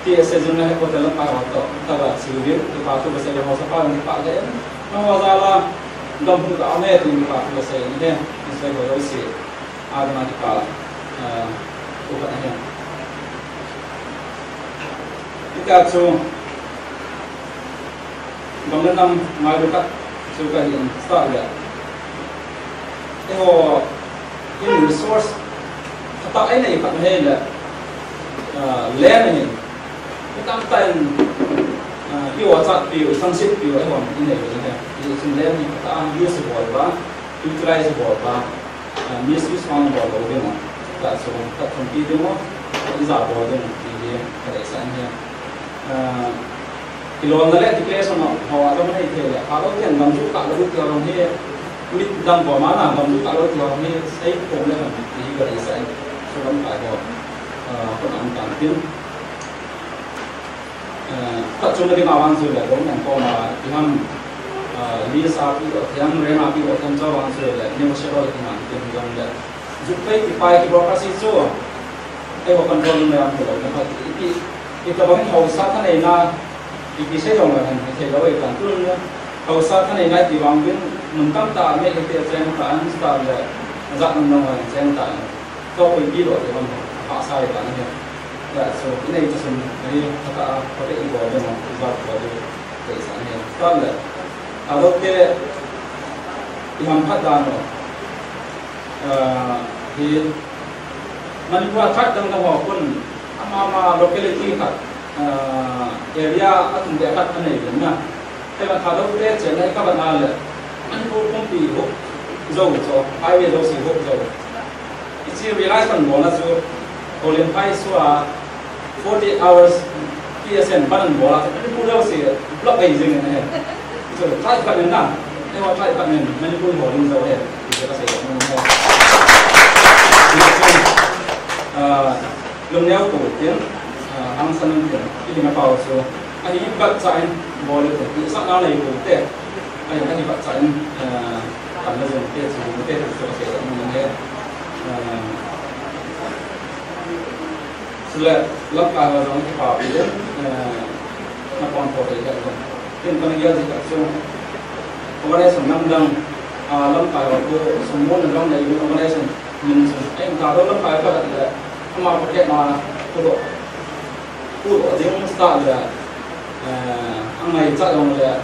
T S A jong na he ko te lam pa ho to, ta la chi vi, tu pa tu ba se le ho sa pa ni pa le. Na ho za la, dam hu ta me tu pa tu ba se ni he, ni se ko lo si. A dana ki pa, eh, u ka na he. Ika chu, gam le nam ngailu khat chu ka hin start le. Eiho, in resource, khat a ei nei khat hi le, ah, land hi. Mi tamtah in, ah, i o chat piu, i sangsit piu, eiho, i nei le hi. I sin land hi khat a use bol ba, utilize bol ba. Ah, misuse vang bol lou ding u. Tah chu, tah chun ti ding u, i ja bol ding u, ti hi, ka deisah in hi. Ah, kilolna le declaration ho a jong nei thei le, Thadou ten gam ju kah lou ti ho hi, mit dang ko ma na gam ju kah lou ti ho hi, sei khom le ham ti hi ka deisah in, chu lam kai ho, ah, kon ang tan tin. Eh, khat chunga ding a vang chu le, government koma, i ham, eh, lease a pi o, thiam rent a pi o, thiam chau vang chu le, negotiable i ngan, i thiam jong le. Ju pei ki pai ki broker si chu, eiho control in le ang lo, na khat, i, i, i tabang haosa thaneina, i, i sei jong le han, i thei lo i kan tun le. Haosa thaneina ti vang bin, mun tamtah me i te cheng ta an, start le, jat nam nam cheng ta an. Tua koipi lo ti bang, a sa le tan ahi. Tua chu, i nei ta sun, ahi, khat a, khat a i bol ding, i bol ding, deisah ahi. Tua le, a lo te, i ham khat dan lo. Ah, hi, Manipur a khat dang dang ho kun, ama ama locality khat, ah, area a tum te khat anei le na. Kei vang Thadou te chenna i kap a le, Manipur pumpi huop jou chu, highway jouse huop jou. Hiche realize pan bolna chu, Colin Phai issue a forty hours P S N ban bol a, Manipur jouse block ahi jeng in ahi. Chu tribe khat nin na, eiho tribe khat nin, Manipur ho ding jou ahi. Hiche ka sei nom ahi. Ah, Lungneo pu tin, ah, hangsan tin, i hina pau chu, ahi bat cha in bol le tin, i sa na nei pu te, ahi, ahi bat cha in, ah, kan na jong te chu, te chu se na ne, ah, sule, lam ka ha jong ki pa pi le, ah, na pon po te ka jong. Tin kan ya ji ka chu, organization nam dang, ah, lam ka ha ko, sum mo na dang nei organization, Min chu, ei, Thadou lam kai ka le, ama pocket ma, pu do, pu do ding start le, eh, angai cha dong le,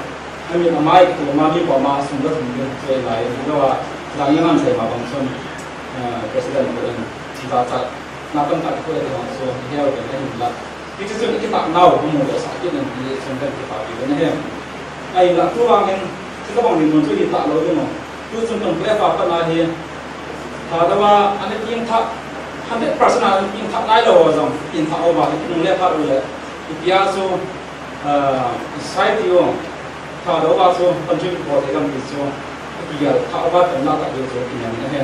ami amai ko ma mi ko ma sum da sum ding, chu ei lai, ni da wa, da ni man sai ma bang chun, eh, president ko in, da cha, na tam ta ko le dong, so, he o ke ni la. Hiche chun i kitah nau, ka mu le sa kit in, hiche chun ka kitah kit in ahi. Ahinla, tu vang hin, hitabang dinmun chu hi tah lou ding u. Tu chun kan clear pa pan ahi, Thadou a ana kingthah, hundred percent ana kingthah nailou ho jong, kingthah uva, kinungle phat uleh, ipi a chu, ah, society u, Thadou a chu contribute bol thei lam ti chu, kigel thah uva, tamna tah diu chu, kingai ahi.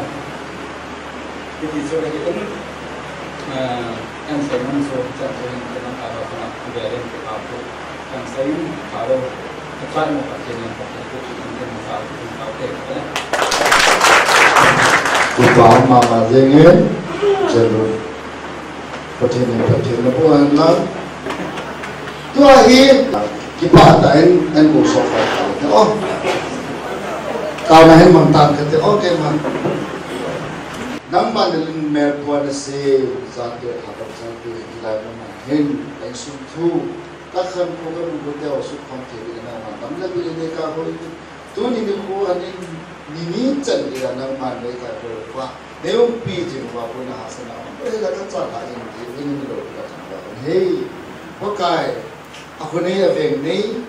Hiti chu, hiti in, ah, kan sei nom chu, chan chu hin, kan Thadou khang a, kigel in, kipah thu, kan sei in, Thadou, Kipa mama jenge, jelu. Pathen in phatthei naboh hen lang. Tua hi, kipah tah in, an go so fa ta. Oh. Taona hin mang tan kate, oh, keima. Nangman le lin mel pua nase, jate, ha, jate, hilai nangman hin, insung thu. Ka khankho ka lungkhote ho sukhom thei ding in nangman damle bil in neikah hoi. Tuni nikho ahin nini chan ding a nangman neikah hoi uva. Nei umpi jing uva puna hahsatna um. Hila ka chan a in ti in ni lou ka chan uva. Hei. Pakai. Akhu nei aveng nei.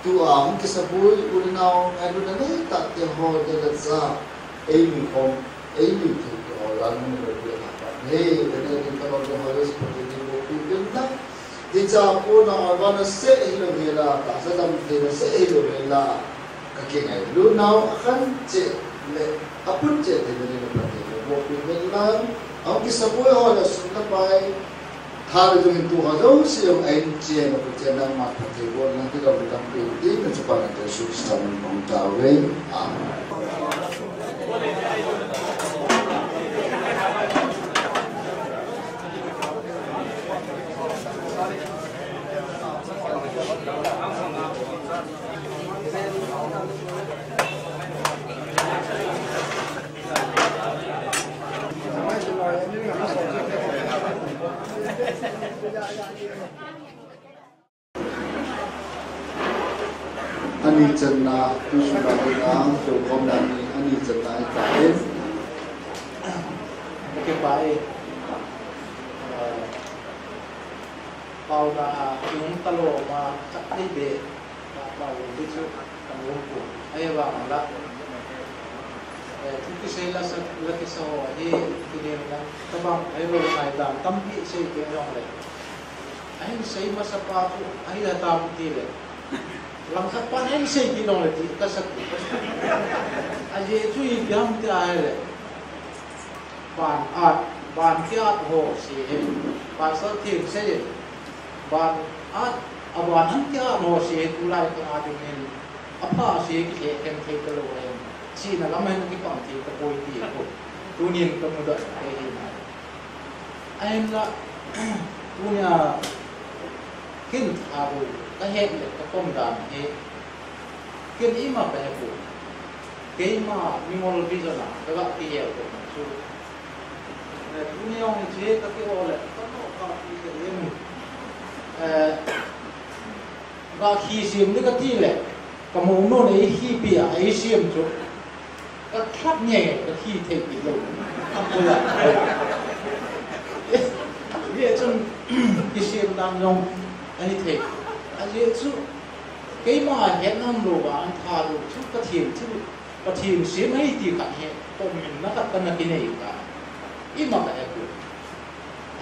Tua hung kisabui u le nao. Ngailutna neitah te ho ding le ja. Eimi khom. Eimi thei te ho. Jan mun lou pi a pa. Hei. Nei ding ka lou te ho. Yesu Christa ding lou pi pen na. Hiche a kona a vana seh hilou hela, tahsa dam theina seh hilou hela, ka kingailut nau akhan cheh le, apun cheh theina ding in Pathen in bohpi hen lang, ahung kisabui ho le sum le pai, tha le dung in tu ho jouse jong ahin chen, ahin chen nangma Pathen bol nang kilou le tampi ding in Chupa Pathen Jesu Christa min in kong tao uve. Amen. Ani channa, tuisunna, tuikhomna ni, ani channa ahitai. Okay, bye. Uh, paona, yung talo, ma, chak ni be, ma, ma, yung bichu, ang yung po. Ay, ba, ang la. Eh, tuki sa ila sa, laki sa ho, eh, tini na, tabang, ay, lo, ay, dam, tampi, sa, yung, le. Ahin sei masapa chu, ahi la tam ti le. Langkhat pan ahin sei ti long le ti ka sak ti. Ajeh chu ipi ham ti ahile. Ban at, ban kiat ho se he. Pastor thil sei he. Ban at, aban han kiat ho se he tulai ka a ding in. Apha se kihe khen thei talou ahi. Sihna lam ahin kipang thei tapoi ti ko. Tunin ka mudah ahi na. Ahinla, tunia, ken Thadou, ka het le, ka pom dan hi, ken ima ka he poi. Keima, mingol vision a, ka ga kihel poi chu. Eh, tunia hung che, ka ki o le, ka no ka ki ka em. Eh, Ga khi sem ding kati le, ka mounu in ei khipi a, ei sem chu. Ka khat nge, ka khi thei pi lou. Ka pula. Hijeh chun, kisem dan jong, ahi thei. Ajeh chu, keima het nom lou va, an Thadou chu, Pathen thil. Pathen sem ahi ti khat hi, pom min na khat kana kinei ka. Ima ka he poi.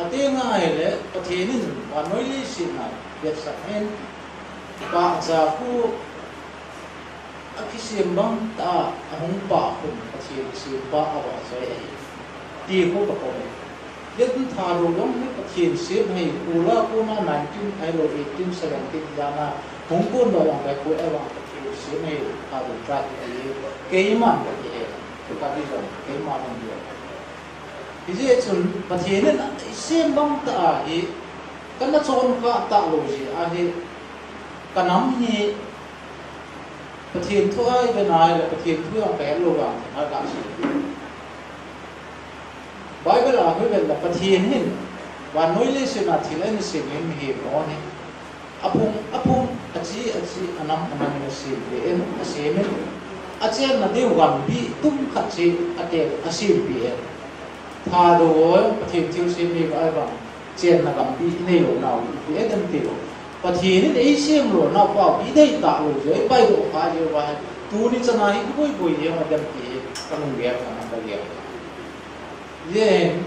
Ati ngai le, Pathen in vannoi leiset a vetsah in, pahcha khu akisem bang tah a, ahung pah khun Pathen sempa avahchoi ahi. Ti khu ka pom e. Hijeh chun Thadou jong hi Pathen sem ahi, kula kona nineteen ahilou eighteen seventeen jan a hung kon lou jong le khu e vang Pathen sem ahi, Thadou tribe ahi, keiman ka ti e, ka ti jong, keiman jong. Hijeh chun Pathen in eisem bang tah a hi, kana chonkhah talou jeh a hi, ka nam hi Pathen thu ahi ve nai le Pathen thu jong ka het lou vang, ka sei. Bible a hoi vet le Pathen hin, vannoi leiset a thil ahin sem hin mihem ho hi. Aphung, aphung, achi, achi, anam, anam in asem peh in, asem in. Achenna diu gambi, tum khat chi, atel, asem peh in. Thadou ho, Pathen thilsem hi ka ai vang. Chenna gambi, inei lou nau, ipi adem ti lou. Pathen in eisem lou nau pa, inei talou jeh, ipai lou kha jeh uva hi. Tuni chan a hi, iboi boi jeh, adem ti hi, ka lunggel kha, ka gel. Yen,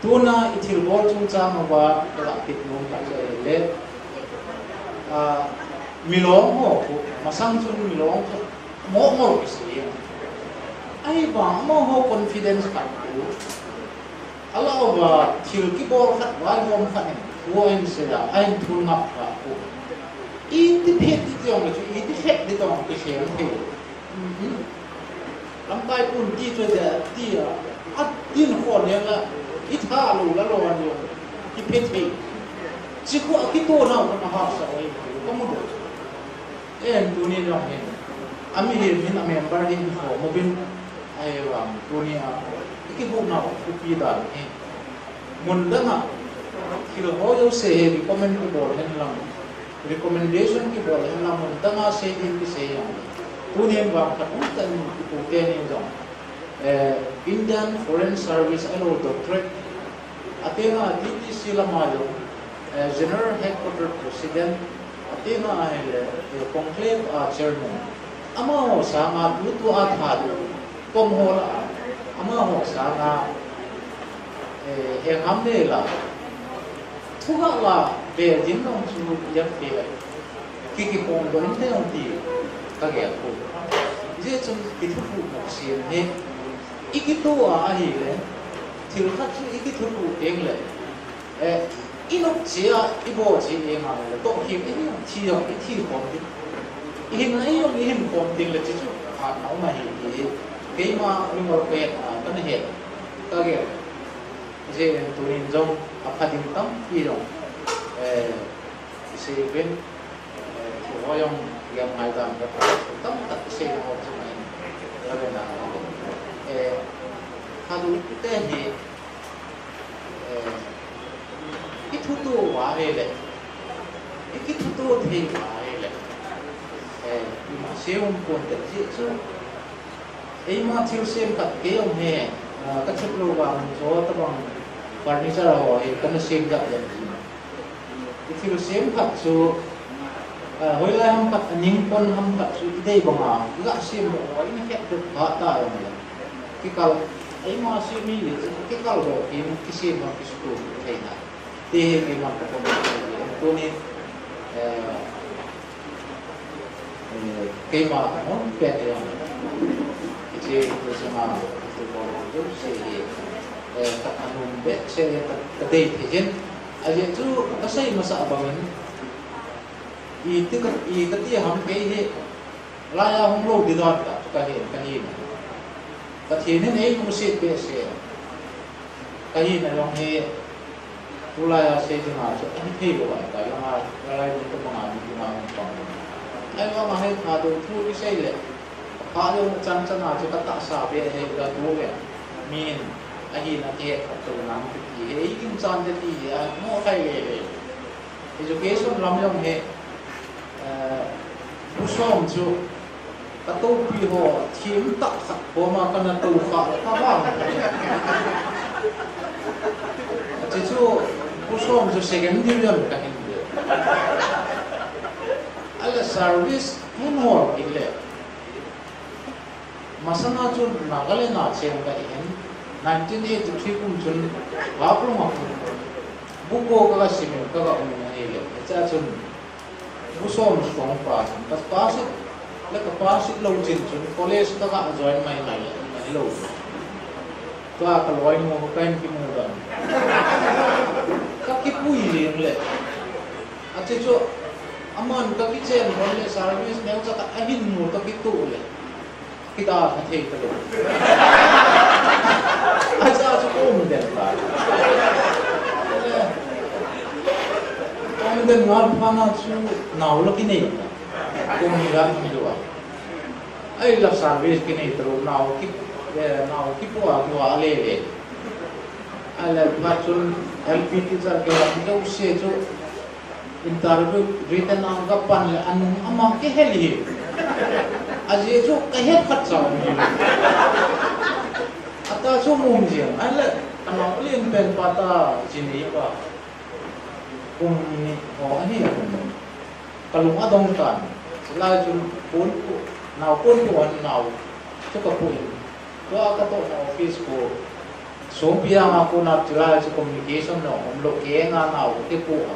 tuna i thilbol chungchang uva ka lah kit nom khat chu ahile, a, milong ho khu, masang chun milong khu, mo mo kisei. Ahivang amaho confidence khat khu, alah uva thil kibol khat, vaihom khat in, khu ahin sei a, ahin thun ngap kha khu. Iti phet ding jong chu, iti phet ding jong kisei thei. Mhm. Lamkai pun ti chu dia, ti a, a tin khon le la, i tha lo la lo an lo, i phe thei. Chi khu a kito nau ka hahsa oi, ka mu do. Em, tuni jong hin. A mihem hin a member hin kho mo bin, ahivang tuni a, i kibu nau, i pi dan hi. Mun dang a, thil ho jouse hi recommend kibol hen lang, recommendation kibol hen lang, mun dang a sei ding kisei jong. Tunin vang khat um tan ipu teni jong. Eh, Indian Foreign Service ahilou doctorate. Atena T T C lama jong, eh, General Headquarter President. Atena ahile, eh, Conclave a Chairman. Amaho sanga tutu a tha tu. Kom ho la, amaho sanga, eh, eh, ham le la. Thu la la, be din nong chu yak pe la. Ki ki pom don te ong ti, ka gel ko. Hijeh chun ki thu thu mo siem he. I kito a ahile, thil khat chu i ki thu thu teng le. Eh, i nop chia, i bo chia, i nga le, to ki i ni thi yong, i thi pom ti. I hin na i yong, i hin pom ting le chi chu, a, na um ahi ti. Keima, mi ngol pe, a, ka na he. Ka gel. Hijeh in tunin jong, a pha ding tampi jong. Eh, i sei uvin, eh, thu ho jong, i gam ngai dan ka pha, tam tak i sei na ho chu mai. Ka ve na. Eh, kha du te hi, eh, i thuto uva ahile, i kithuto thei uva ahile, eh, ima sei um pon te jeh chu, eima thil sem khat kei jong hi, ah, ka thut lou vang chu tabang furniture ho hi kana sem jat jat ji. I thil sem khat chu, ah, hoilai ham khat, a ning pon ham khat chu i dei banga, i ga sem lou, i na het det pha ta jong le. Kikal, eima sem mi le, kikal lou, ki, kisem bang, kisuto thei na. Ti hi keiman ka pon, tuni, eh, Eh, keima nom pet e. Hiche, hiche sunga, hiche bol jouse hi, eh, ka nom behseh e, ka, ka dei thei jin. Ajeh chu, ka sei masa bangin, iti ka, iti ka ti ham kei hi, laiya hung lou ding dan ta, ka hi, ka hi. Pathen in ei lungset behseh. Ka hina jong hi, tulai a sei dinga chu, ahi thei lou ahitai, langa, lalai ding tabanga mi dinga hung pang. Ahivanga hi Thadou thu kisei le, pha jong chan chan a chu ka tahsa be ahi ka tu ve. Min, ahina kihet khat tou nang kiti hi, ei ginchat te ti hi, a, mo khai le le. Education lam jong hi, eh, bu som chu ka topi ho, thim tah khat koma kana tou kha le ka vang. Achu chu bu som chu second division ka hin de. Ale service mun ho ile. Masanga chun Nagaland a cheng ka hi in, nineteen eighty-three kum chun Haflong a kum, bu ko ka ga simin ka ga um in ahile, hichea chun bu som sung pa chun ka pass it, le ka pass it lou chin chun college ka ga join mai mai le, mai lou. Tua ka loinu ka hin kimu dan. Ka kipui jeng le. Achu chu, aman ka kichen lhon le service neocha khat ahin mu ka kituh le. Kida ka thei talou. Acha chu ka um den ta. Ka um den ngal phat na chu nao la kinei ta. Kum ni la kinei lou a. Ahila service kinei talou nao ki, eh, nao kipo a kiva le le. Ahila phat chun L P teacher kei a jouse chu Interview written a ka pan le anung ama kihel hi. Ajeh chu ka het khat cha um hi. Ata chu mum jeng. Ahile, ka nao lien pen pa ta, Chinei pa. Kum ni ho ahi. Ka lung adong tan. Chulai chun pon pu, nao pon pu an nao. Chu ka pu in. Tua ka tohna office ko. Songpi anga kona chulai chu communication na umlou, kenga nao kipu a.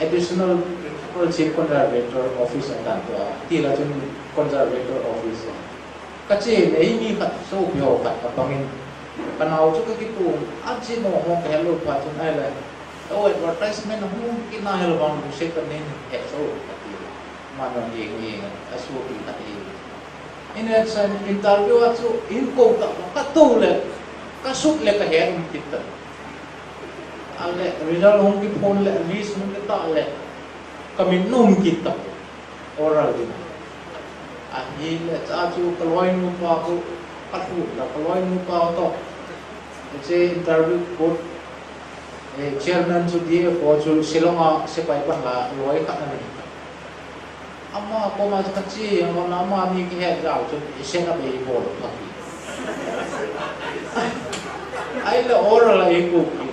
Additional Principal Chief Conservator Office atan tua, tila chun Conservator Office. Kache le mi khat sopi ho khat kapangin. Kanao chu kakipu, achi no ho kahelou phat chun ahile. O advertisement hung kina hel vang lungset kanin hesoh kati. Mano hi hi asopi khat hi. In action interview a chu in ko ta, katou le, kasut le kahe um kit ta. Ahile result hung kiphon le, list hung kita le, kamin um kit ta. Oral din. Ahile cha chu kaloinu pa ko, kathu la kaloinu pa to. Che interview ko, eh, chairman chu D F O chu Shillong a sepai pan la loi khat ani. Ama koma chu kache, ama, ama ni kihet jal chu, isen a bei bol pha ki. Ahile oral a iku ki.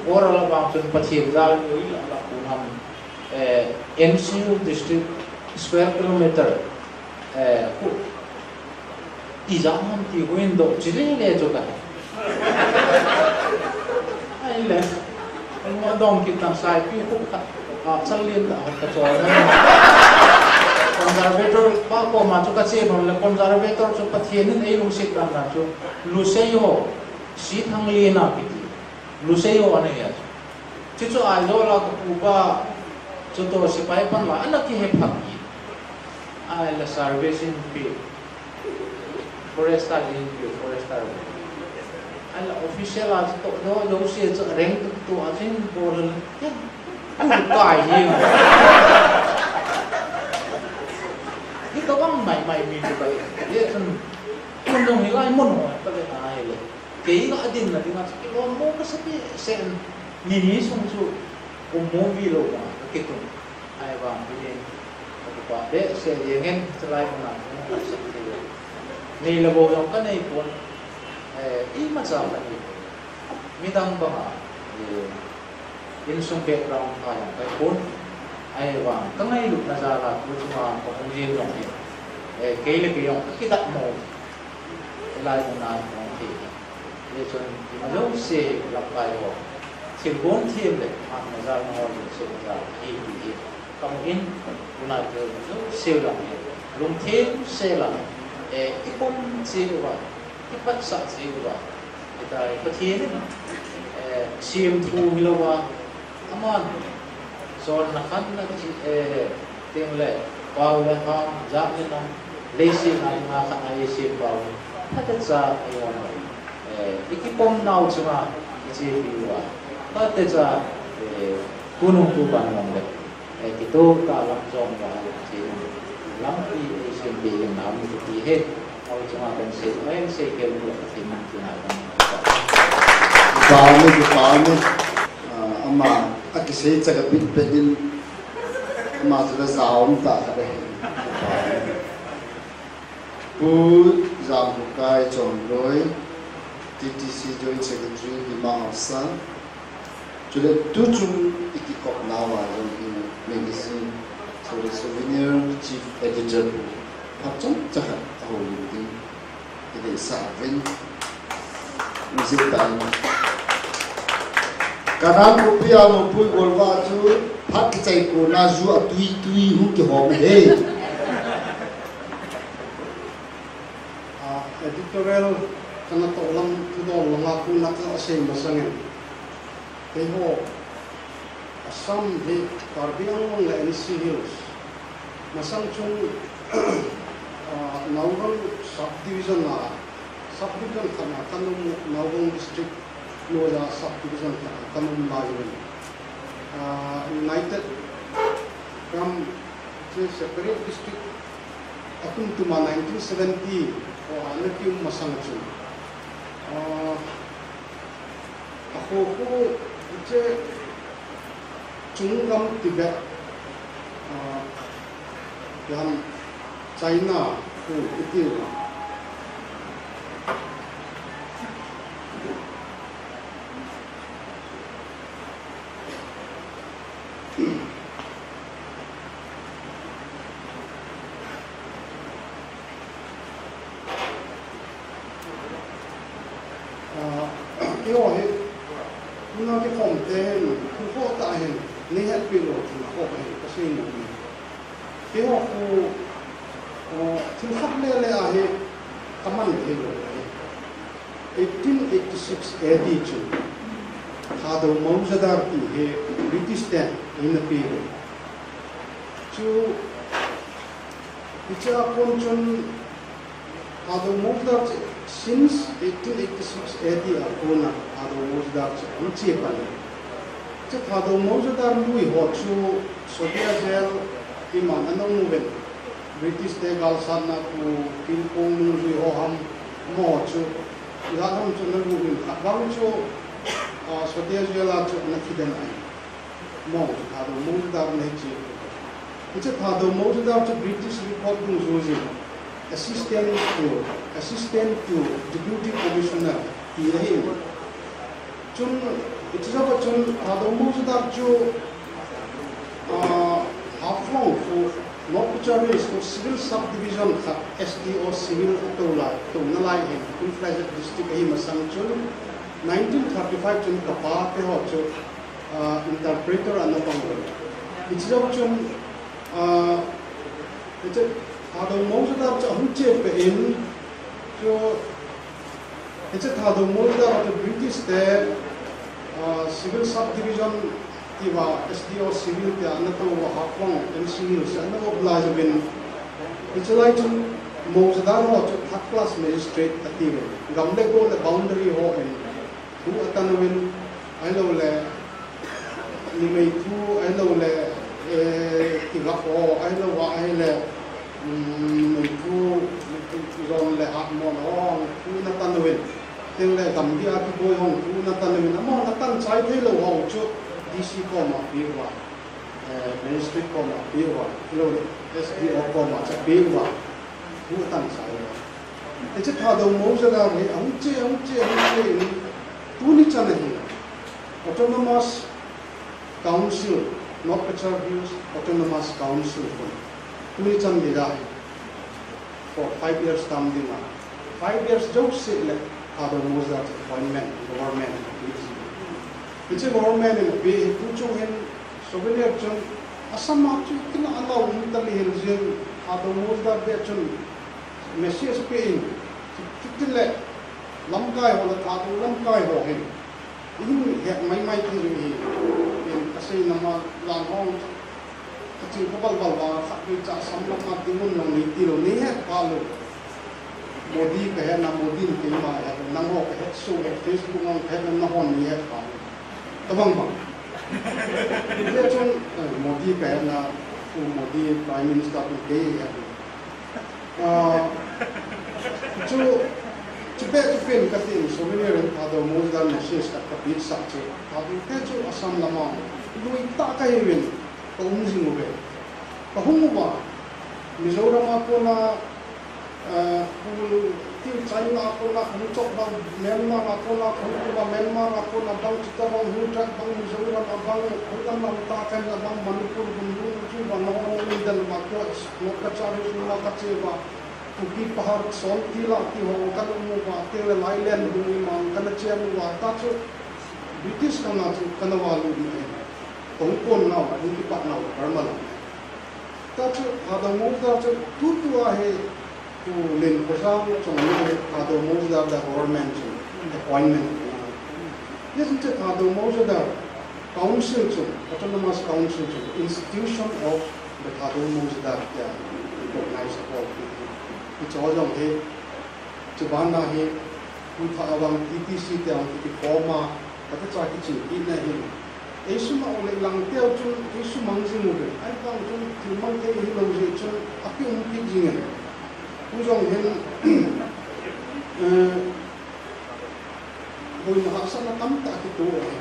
Oral a bang chun Pathen jal ni ila la ku nam. Eh, N C U district square kilometer, eh, ku. Ijat ham ti huin doh chilele chu kahe. Ahile. Mo dong kitan saipi khu khat. A, chalin ta khat kachol. Conservator pa koma chu kache nom le conservator chu Pathen in eilungset dan dan chu. Lusei ho. Sithang lina kiti. Lusei ho ana hi a chu. Chuchu Aizawl a kapu pa. Chuto sepai pan la. Ana kihe pha ki. Ahile service in pi. Forester in pi, forester. Ahile official a chu to, jo, jouse chu rank tu, tu a jin bol le. Ku kai hi. Hi to bang mai mai mi tu kai. Ye chun. Kun jong hilai mun ho, ta le na hile. Kei ga din na dinga chu kilom mo kasa behseh. Ni ni sung chu. Kum mo vi lou ma, kakitun. Ahivang in, kakipah behseh jengin, chulai muna, muna kasak thei. Nei le gou jong kanei pon, eh, imacha kanei pon. Midang banga, eh, insung background pha jong kahi pon. Ahivang, kangailutna jal a, tu chunga kahung jeng jong hi. Eh, kei le kei jong kakidah mo. Chulai muna kahung thei. Hichun, ima jouse lamkai ho. Thilgon them le, hatna jal na ho jouse jal hi, hi, hi. Kamu in, tunai te jouse lang hi. Lungthim se lang, eh, ipom cheh uva, iphatsah cheh uva. Hitia hi Pathen in, eh, semthu hilouva, Aman, chonna khanna chi, eh, teng le, pao le ham, jat le nam, leiset a dinga khat a eisem pao, phatecha, eh, ikipom nau chunga, ichepi uva, phatecha, eh, tunung tukan mong le, eh, kitoh tah lam jong uva, chi, lampi eisem pe ding nam kiti hi, au chunga kan sei, ai sei kel uva, kati man chunga kan. Kipah e, kipah e. Ah, ama, akisei chak a bit bit in, ama chu la jaum tah khat ahi. Pu Jamhukai Chomloi, T T C Joint Secretary, Dima Hasao. Chule tuchung i kikop nauva jong hi magazine, sorry, Souvenir Chief Editor pu phat chomcha khat ahoulim ding. Ide sa vin. Music time. Kanan pu pi a mo pu golva chu phat kichai ko na ju a tui tui hung kihom e. Ah, editorial kana toh lam, thudol langa kona kasei masangin. Keiho, Assam hi Karbi Anglong le N C Hills. Masang chun, ah, Nagaon subdivision a, subdivision khat a kana um, Nagaon district noiya subdivision khat a kana um lai in. Ah, united from the separate district akum tuma nineteen seventy ho ana kium masang chun. Ah, Akhohkho, hiche chunglam Tibet, ah, lam China khu itiu. Ah, Keiho hi, tuna kikhom te hin, khu ho ta hin, nei hetpi lou thil ho hin, ka sei nom e. Keiho khu, o, thil khat le le a hi, ka man thei lou ahi. Eighteen eighty-six A D chu, Thadou Mouzadar ti hi British ten eina pe lou. Chu, hiche a kon chun, Thadou Mouzadar chu since eighteen eighty-six A D a kona Thadou Mouzadar chu ahung che pan. Chu Thadou Mouzadar lui ho chu Sodia jail iman ana um uvin, British te galsatna pu, Tilkong nungjui ho ham, amaho chu, ijat ham chu ana lut uvin, khat vang chu, ah, Sodia jail a chu ana thi den ahi. Amaho chu Thadou Mouzadar ana hiche. Hiche Thadou Mouzadar chu British record dungjuiyin Assistant to, Assistant to Deputy Commissioner ti ahi. Chun, hiche jouva chun Thadou Mouzadar chu, ah, Haflong khu North Cachar Hills khu civil subdivision khat S D O civil atou lai, touna lai hin, full-fledged district ahi masang chun, nineteen thirty-five chun kapa te ho chu, ah, interpreter ana pang uve. Hiche jou chun, ah, hiche Thadou Mouzadar chu ahung che peh in, chu hiche Thadou Mouzadar chu British te, ah, civil subdivision tia S D O civil tia ana tou uva Haflong N C Hills a ana mobilize uvin. Hiche lai chun Mouzadar ho chu third class magistrate ati uve. Gam le go le boundary ho in thu atan uvin, ahilouleh, numei thu, ahilouleh, eh, kigah ho, ahilou va, ahileh, um, numei thu, jon le hatmo ho, thu ana tan uvin. Tengleh gamgi a kiboi ho, thu ana tan uvin. Amaho ana tan chai thei lou ho chu D C koma pe uva, eh, magistrate koma pe uva, ahilouleh S D O koma chu pe uva, thu atan chai uva. Hiche Thadou Mouzadar hi ahung che, ahung che, ahung che in, tuni chan ahi, Autonomous Council, North Cachar Hills Autonomous Council khun, tuni chan geiya hi, for five years term dinga, five years jouse le Thadou Mouzadar appointment, government, hiche government in ape hi, tu chung hin Souvenir chun, Assam a chu kina ana um tali hel jin, Thadou Mouzadar beh chun, message pe in, chu, chuti le, lamkai ho le Thadou lamkai ho hin, ihin het mai mai ti jong hi, in kasei nama jan hong, kaching kabal bal vang, khatvei cha Assam lama dinmun jong nei ti lou, nei het pha lou. Modi kahet na, Modi in keima ahet, nangho kahet soh, Facebook a kahet na, nahon nei het pha lou. Tabang bang. Hijeh chun, eh, Modi kahet na, Pu Modi Prime Minister pu kei ahet. Ah, chu, chu beh chu pen kati in, Souvenir in Thadou Mouzadar message khat kapeh sah chu, Thadou te chu Assam lama lui tah kahiuvin, ka um jing uve. Ka hung uva, Mizoram a kona, eh, pu, tiu China a kona kahung chop vang, Myanmar a kona kahung tou va, Myanmar a kona bang, chuti bang, Hu Trak bang, Mizoram a bang, Hu lam lam tah kahi a bang, Manipur bun bun, chu bang, nahon um den uva, tua, North Cachar Hills a kache uva, Kuki Pahar, Sontil a ti ho, kana um uva, tengle Lailen bung ima, kana chen uva, ta chu, British kanga chu, kana valut u ahi. Kahung kon nau, kahung kipat nau, Burma lam. Ta chu, Thadou Mouzadar chu, tutua hi, Pu Len Khojang chunga hi, Thadou Mouzadar government chu, appointment. Hijeh chun chu Thadou Mouzadar Council chu, Autonomous Council chu, Institution of the Thadou Mouzadar tia recognize abol. Hiche jong hi, Chubana hi, Pu Thadou vang T T C tia hung kiform a, kati cha kiching kit na hin. Eisum a ole lang teu chun, eisum mang jing uve. Ahivang chun, thil mang thei hilou jeh chun, akium kit jing e. Tu jong hin, eh, boina hahsatna tamtah kito e.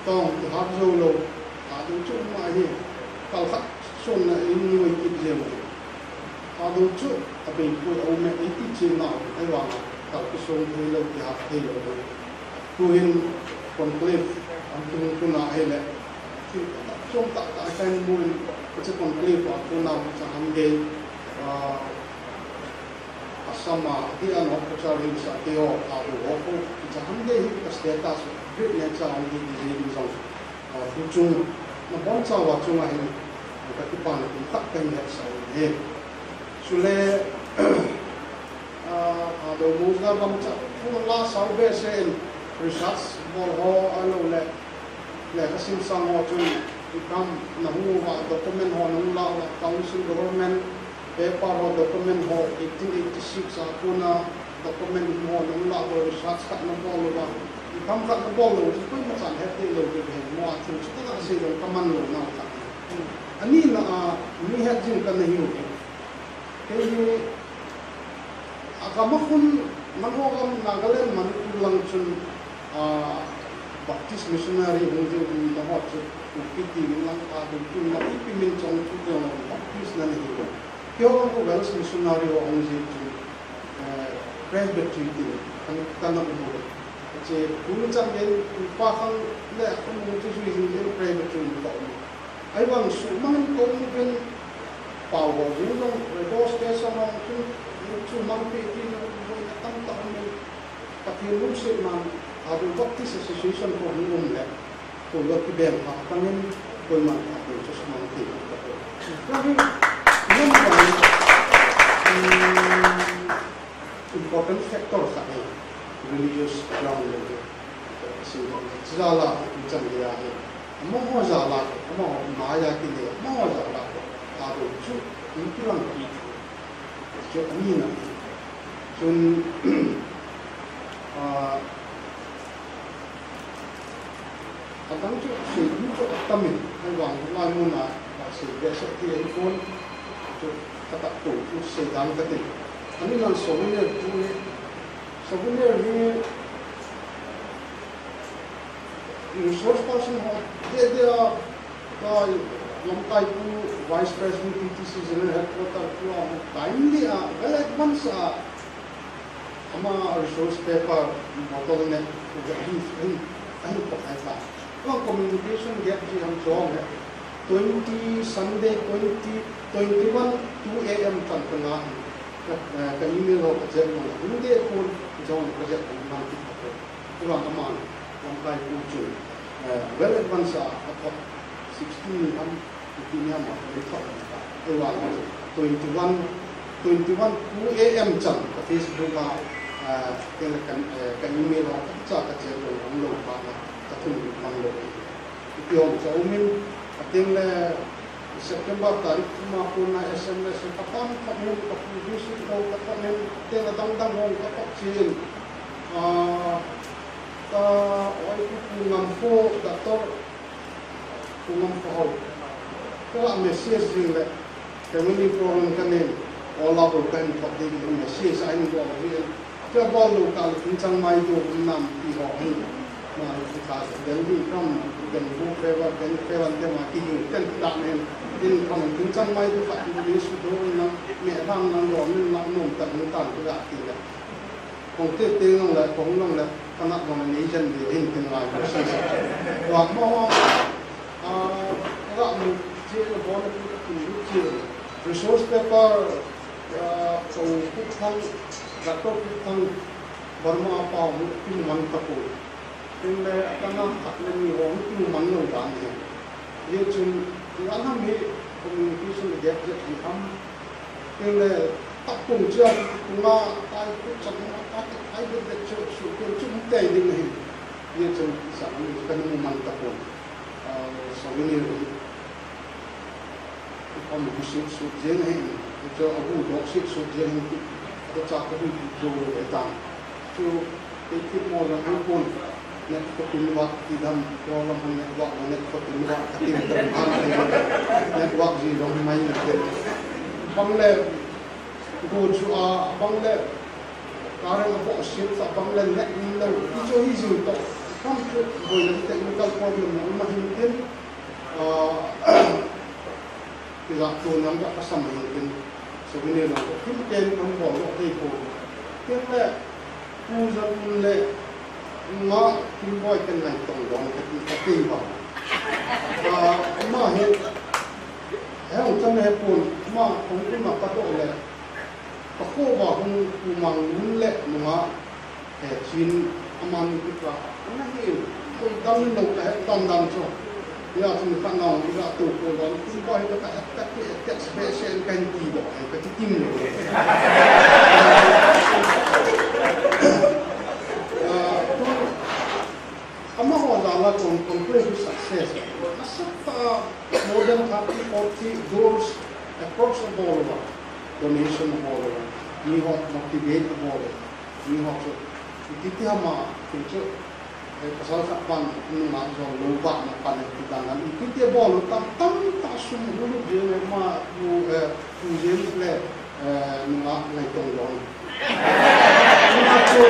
Tong, kihat jou lou, Thadou chu ma hi, kal khat sonna in nuai kit jeng e. Thadou chu abeipoi, aume, eiti chenna, ahivanga, kal kisong thei lou, kihat thei lou. Tuhin conclave, an tung tuna ahile, thil tah chom tah tah kahin mu in, hiche conclave a kona, hiche ham gei, ah, a Sama, ti an ho, kachal hin sa, ti ho, a, ho, ho, ho, cha ham de hi, ka status, great nature, an di, di, di, di, zong. A, tu chung, na bon cha wa chung a hin, ka kipan, kum khat ka hin het sa, he. Sule, a, a, do mu za bang cha, pu la sa, be se, research, bol ho, a lo le, le ka sim sang ho chun, i kam, na hu wa, document ho, nung la wa, council government, paper ho, document ho, eighteen eighty-six a kona document ho, nung la ho, research khat na bol lou va. I kam khat na bol lou, chu koima chan het te lou te he, mo a thu chu ka sei lou ka man lou na khat. Ani na a, mi het jing ka na hiu. Kei hi, a kam a khun, man ho kam Nagaland, Manipur lang chun, a, Baptist missionary hung jing hung na ho chu, Kuki ti min lang a, Kuki min lang, ipi min chong chu, Baptist na ni hi. Keiho Welsh missionary ho hung jing chu, eh, Presbytery ti, kan, kan na um ho. Che, kum chan gen, pa khang le, um ho chu jui jing le Presbytery ni ka um. Ahivang sumang in ko um pen, pao ho jing jong, radio station hong chu, chu mang pe ti na, boina tamtah um in. Pathen lungset man, Thadou Baptist Association ko hung um le, ko lo kibeng ha tangin, koiman Pathen chu sumang thei ka ko. Kami, number one, um, important factor khat hi religious ground level. Jala, chan le ahi. Amaho jala, amaho maya kile, amaho jala, Thadou chu, in kilang ki. Chu ani na. Chun, ah, a dang chu sei ding chu atam in, ahivang lai mun a, a sei behseh thei ahi pon, chu ka tak ko chu sei dang ka tin. Ani nan souvenir chu ni, souvenir hi resource person ho, de de a, ka Lamkai pu Vice President P T C General Headquarter pu a, timely a, well advance a, ama resource paper, bottleneck, ahin, ahin, ahin pok hai ta. Kong communication gap ji ham chong he. Twenty, Sunday, twenty, twenty-one, two A M chan ka nga hi. Ka, eh, ka email ho ka check mo. Hindi ko jong ka check mo man ki ko. Ivang aman, Lamkai pu chu, eh, well advance a, a thot sixteen ni ham, fifteen ni ham, a thot ni ta. Ivang twenty-one, twenty-one, two A M chan, ka Facebook a, eh, ka, ka, eh, ka email a, ka cha ka che lo, ang lo pa na, ka thun mang lo. Iti hong cha umin, ating le, September tarik thum a kona S M S ka pan khat hin, ka pu visit ko ka khat hin, tena dang dang hong ka khat chin. Ah, ka oi pu pu ngam ko, doctor pu ngam ko ho. Ka la message jing le, family problem ka nen, ola bol ka hin thot ding message a hin bol hin. Kei bol lou kah le, thingchang mai tu um nam ti ho hi. Ma, ti kha, then we come, then go favor, then favor, then ma, ki jing, then ki dam hen. Then come, thingchang mai tu kah, ni su do nam, me dam nam do, min nam nom ta, min tan, ki da, ki da. Kong te te nong le, kong nong le, ka na nong le, ni jen de, hin tin lai, ko si sa. Wa mo, a, ka mu, je le, bo le, ki, ki, resource paper, a, ko, ku thang, Doctor Pu Thang Burma a pau mu, kin man ta ko. Tin le, a kana khat le ni ho, kin man lo dan he. Ye chun, nga nam hi communication gap je hi am. Tin le, tak tung chia, tunga, tai ku chan, ma, ta ki, ai de de chu, su, ke chu, mu te ding hi. Ye chun, sa, ni kan mu man ta ko. A, souvenir hi. Ka mu sik suk jeng ahi, chu a bu dok sik suk jeng ahi, a cha ka bu jo le ta. Chu kei kit mo la ai pon, net ko tin wa ti dam, ko la mo net wa, net ko tin wa, ka tin dam han, net wa ji dong mai na ke. Bang le, go chu a, bang le, ka rang a bo sik sa bang le, net ni lo, ti chu hi jing to. Kam chu, boi le technical problem na, ma hin tin, a, Kila tu nam ka kasam hin tin, souvenir nam ko, kim ken nam bol lo thei ko. Tin le, pu jan un le, ma kim boi ken ngai tong dong ka ti, ka ti ba. A, ma he, he ong chan he pun, ma ong kun ma ka to le. Ka kho uva hung Pu Manglun le nungah, eh, Chin amani kikah, ana hi, koi dam in lo ka he dan dan chu. Hia chun ka nau, i ga to ko dan, kum ba hi ka he ka ki, he ka be se ka ti do, he ka ti tim lo. Ah, amaho jal a kon, kon pre success. Nasatah a more than thirty, forty goals across the board, donation board, miho motivate board, miho chu, iti ti hama, ti chu, eh, pasal khat pan, nungah jong lo ba na pan, ti dan dan, iti ti bol tam, tam ta sum lu lu je ma, lu, eh, tu je le, eh, nungah ngai tong don. Nungah chu,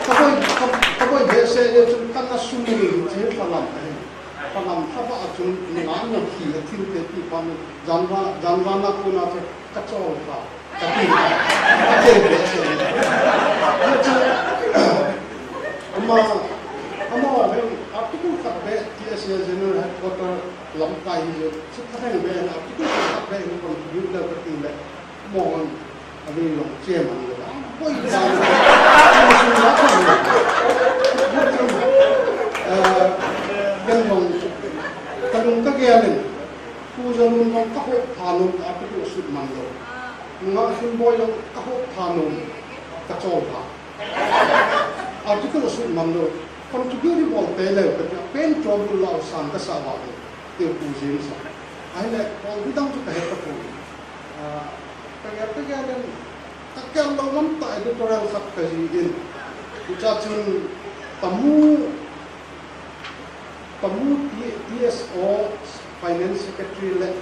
ka boi, ka, ka boi be se je chu, ka na sum ni, je pa lam, eh. Ka lam thaba a chun nungah na khi a thil te ti pan, janva, janva na ko na te ka chol kha, ka ti kha, ka te be se. Ama, ama, ama, article khat be, T S A General Headquarter lamkai hi, chu ka theng be, article khat be, contribute le ka ti le. Mo ngan, a ve long che man lo. Koi ta. Eh, ken long, ka lung ka gel in. Pu Jalun long ka hop pha nom, article sut man lo. Nungah Sunboi long ka hop pha nom, ka chol pha. Article sut man lo. Contribute bol te le, ka pen trouble lo san ka sa va lo. Te Pu James. Ahile, bol bidang chu ka he ka pu. Ah, ka gel, ka gel in, ka gel lou lam tah editorial khat ka jih in. Hicha chun Tamu, Tamu T-, T S O Finance Secretary le,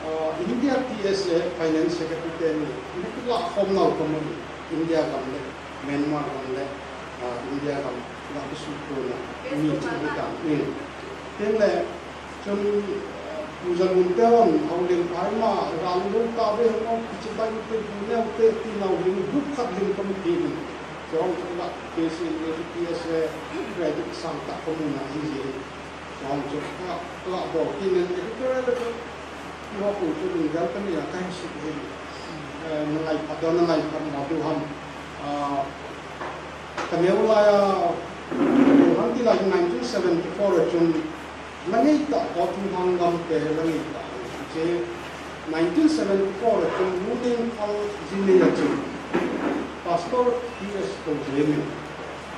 ah, India T S A Finance Secretary te ni, ni kila khom nau ka mu, India gam le, Myanmar gam le, ah, India gam, gam ki su ko na, ni chu ni gam, ni. Tin le, Chun, eh, Pu Jalun te hon, houlim phai ma, gal lu ta ve hon, kichi bai te, bu neo te, ti nau lim, bu khat lim ka mu ti lim. Chong chu la, K C A, K C A, credit sang ta ka mu na hi je. Chong chu la, la bo ki nen, eh, ke le ke. Mo ku chu ding gal ka ni a, ka hi sik hi. Eh, na ngai phat do, na ngai phat ma du ham. Ah, ka neo la ya, han ti la nineteen seventy-four chun, Manei ta Aw Thinglhang gam te la ngei ta. Che nineteen seventy-four a chun Wu Ding Khal jin nei a chun Pastor T S Tojem in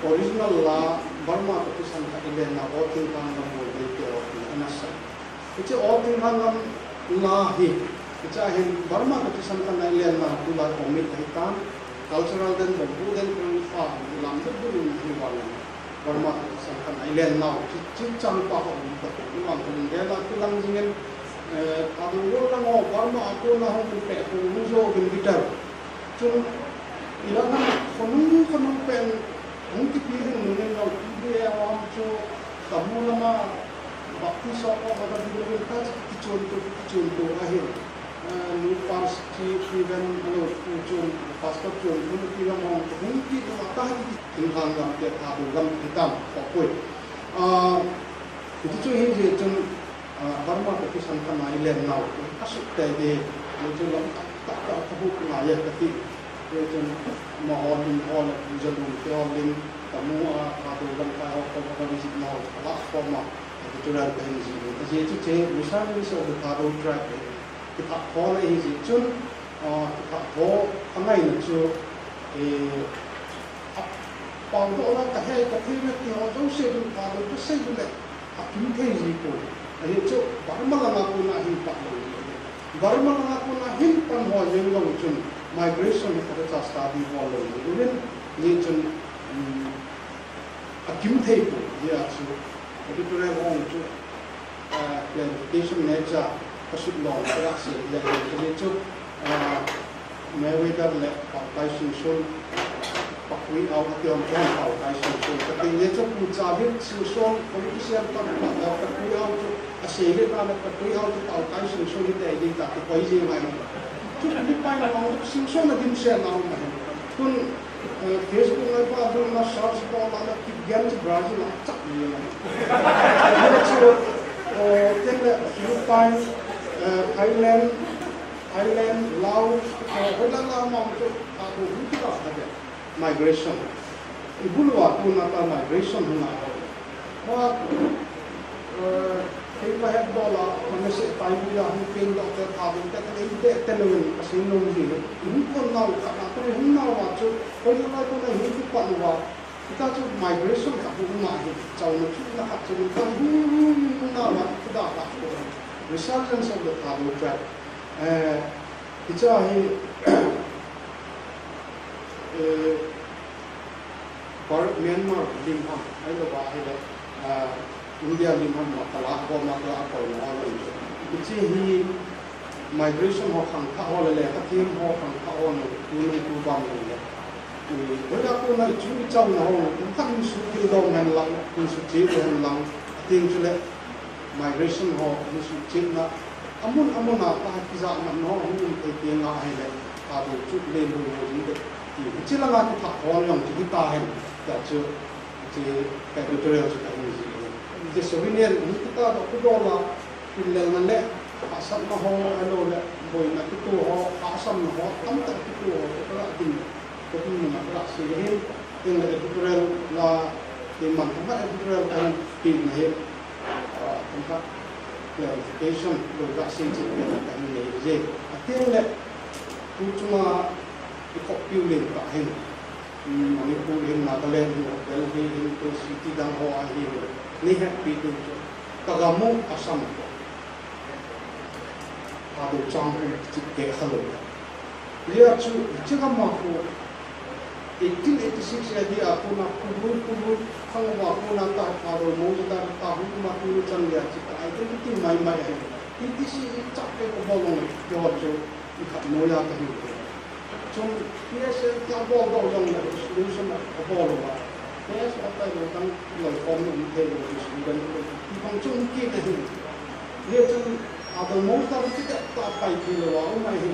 original la Burma ka thisan kha i lenna Aw Thinglhang gam bol ding te aw ti ana sa. Hiche Aw Thinglhang gam la hi, hiche a hin Burma ka thisan kha na i lenna tulai omit ahi tan. Cultural den bol bu den kong fa lam bu bu ni hi wa lam. Burma ka thisan kha na i len nau, chi, chi chang pa ka um ta, i vang ka um gel a, kilang jing in, eh, Thadou Lal lang o, Burma a kona hung pen pe, kong hung jo uvin guitar. Chun, i lang khonung, khonung pen, hung kipi ding nung in nau, P D A a um chu, Tamu lama, Baptist ho, ho, ka ding uvin ka, kichun tu, kichun tu, ahi. Eh, nu Pars chi, Reverend, ano, Chun, Pastor Chun, hung kipi lam hung, hung kipi lam, ta hi, Thinglhang gam te Thadou gam te tam, ko pui. Ah, hiti chu hi hi chun, ah, Burma ka thisan kha na i len nau, ka sut te de, ni chu lam tak tak tak ka hu na ye ka ti. Ni chun, ma ho lim ho le, Jalun te ho lim, Tamu a, Thadou gam ka ho, ko ka visit nau, la ko ma, ka tu la ka hin ji. Ka ji chu che, missionary so the Thadou tribe, ki thak ho na hi ji chun, ah, ki thak ho, a ngai na chu, eh, A pau doh na ka he, ka thei na ti ho jouse dun ka lo, ka sei dun le, a kim thei ji poi. Ahi chu, Burma langa kona hin pan lo ji. Burma langa kona hin pan ho jeng lo chun, migration hi ka cha study ho lo ji. Uvin, ni chun, um, a kim thei poi, ji a chu, editorial hong chu, ah, clarification ne cha, ka sut lo, ka la se, ya, ya, ka ni chu, ah, Mayweather le Paotai Singson, Pacquiao, ati hom hom Paotai Singson. Kati le chu Pu Chavit Singson, politician pa, pa, Pacquiao chu, a se le na le Pacquiao chu Paotai Singson ni te ding ta, ti koi ji ngai na. Chu Philippine na Singson na dim se na ma. Tun, eh, Facebook na pa, dun na search pa, na, na, ki gen chu Brazil na, chak ni na. Chu, eh, ten le Philippine, eh, Thailand, Thailand, Laos, Hoilang la amau chu, a, u, u, u, u, migration. Ibulua tuna ta migration hung a. Wa, eh, kei ka het dola, ma message pai bu ya hung pen doh te tha bu te ka nei te te lo yen ka sei nom ji le. Hung kon nau kha na, ka hung nau wa chu, hoilang la tuna hung kipan uva. Hita chu migration khat hung um ahi, chauna chu na khat chu ka hung, hung, hung, hung na va, kida va chu. Resurgence of the Thadou tribe. Eh, hiche hi, eh, Bharat, Myanmar lim ham, ahilou va ahile, eh, India lim ham ma kala, go ma kala, a koi na ho lo. Hiche hi migration ho khangthah ho le, le, khathem ho khangthah ho na, tu nung tu ban nung le. I, hoiya kona i chu i chauna ho, kum khat min su kil dong hen lang, min su che u hen lang, ateng chule migration ho, min su che na, amun, amun a, ta kijah man ho, hung um thei teng ahile, ta do chu le lu ho, hung de, ti, hiche langa kitha ho jong chu hita hen, ta chu, Hiche ka editorial chu ka hin jih e. Hiche souvenir hi kita doh, kidol a, thil lelna le, hahsatna ho, ahilou le, boina kito ho, hahsatna ho, tamtah kito ho, ka la din, ka din nunga ka la sei ahin, tin le editorial la, tin man thangkhat editorial ka hin peh na hi, ah, thangkhat clarification, lou ka sei cheh ka hin nei je. Atin le, tu chunga, i khop piu len ka hin. Manipur hin, Nagaland hin, Delhi hin, tu city dang ho a hin, nei hetpi ding chu. Ka gam u Assam. Thadou chang u chih keh kha lou. Hia chu, hiche gam a khu, eighteen eighty-six A D a kona, Purul, Purul, khang uva kona ta, Thadou Mojadar ta, hung ma tu chan hia chu, ka identity mai mai ahi. Eighty-six i chah keh ka bol lou, keiho chu, i khat noiya ka hi. Chun P S L tia bol doh jong le resolution a bol uva. P S L a tai lo dang loi form um thei lo resolution. Ti bang chun ki te hin. Ye chun Thadou Mojadar chu te ta pai thei lou a um ahi.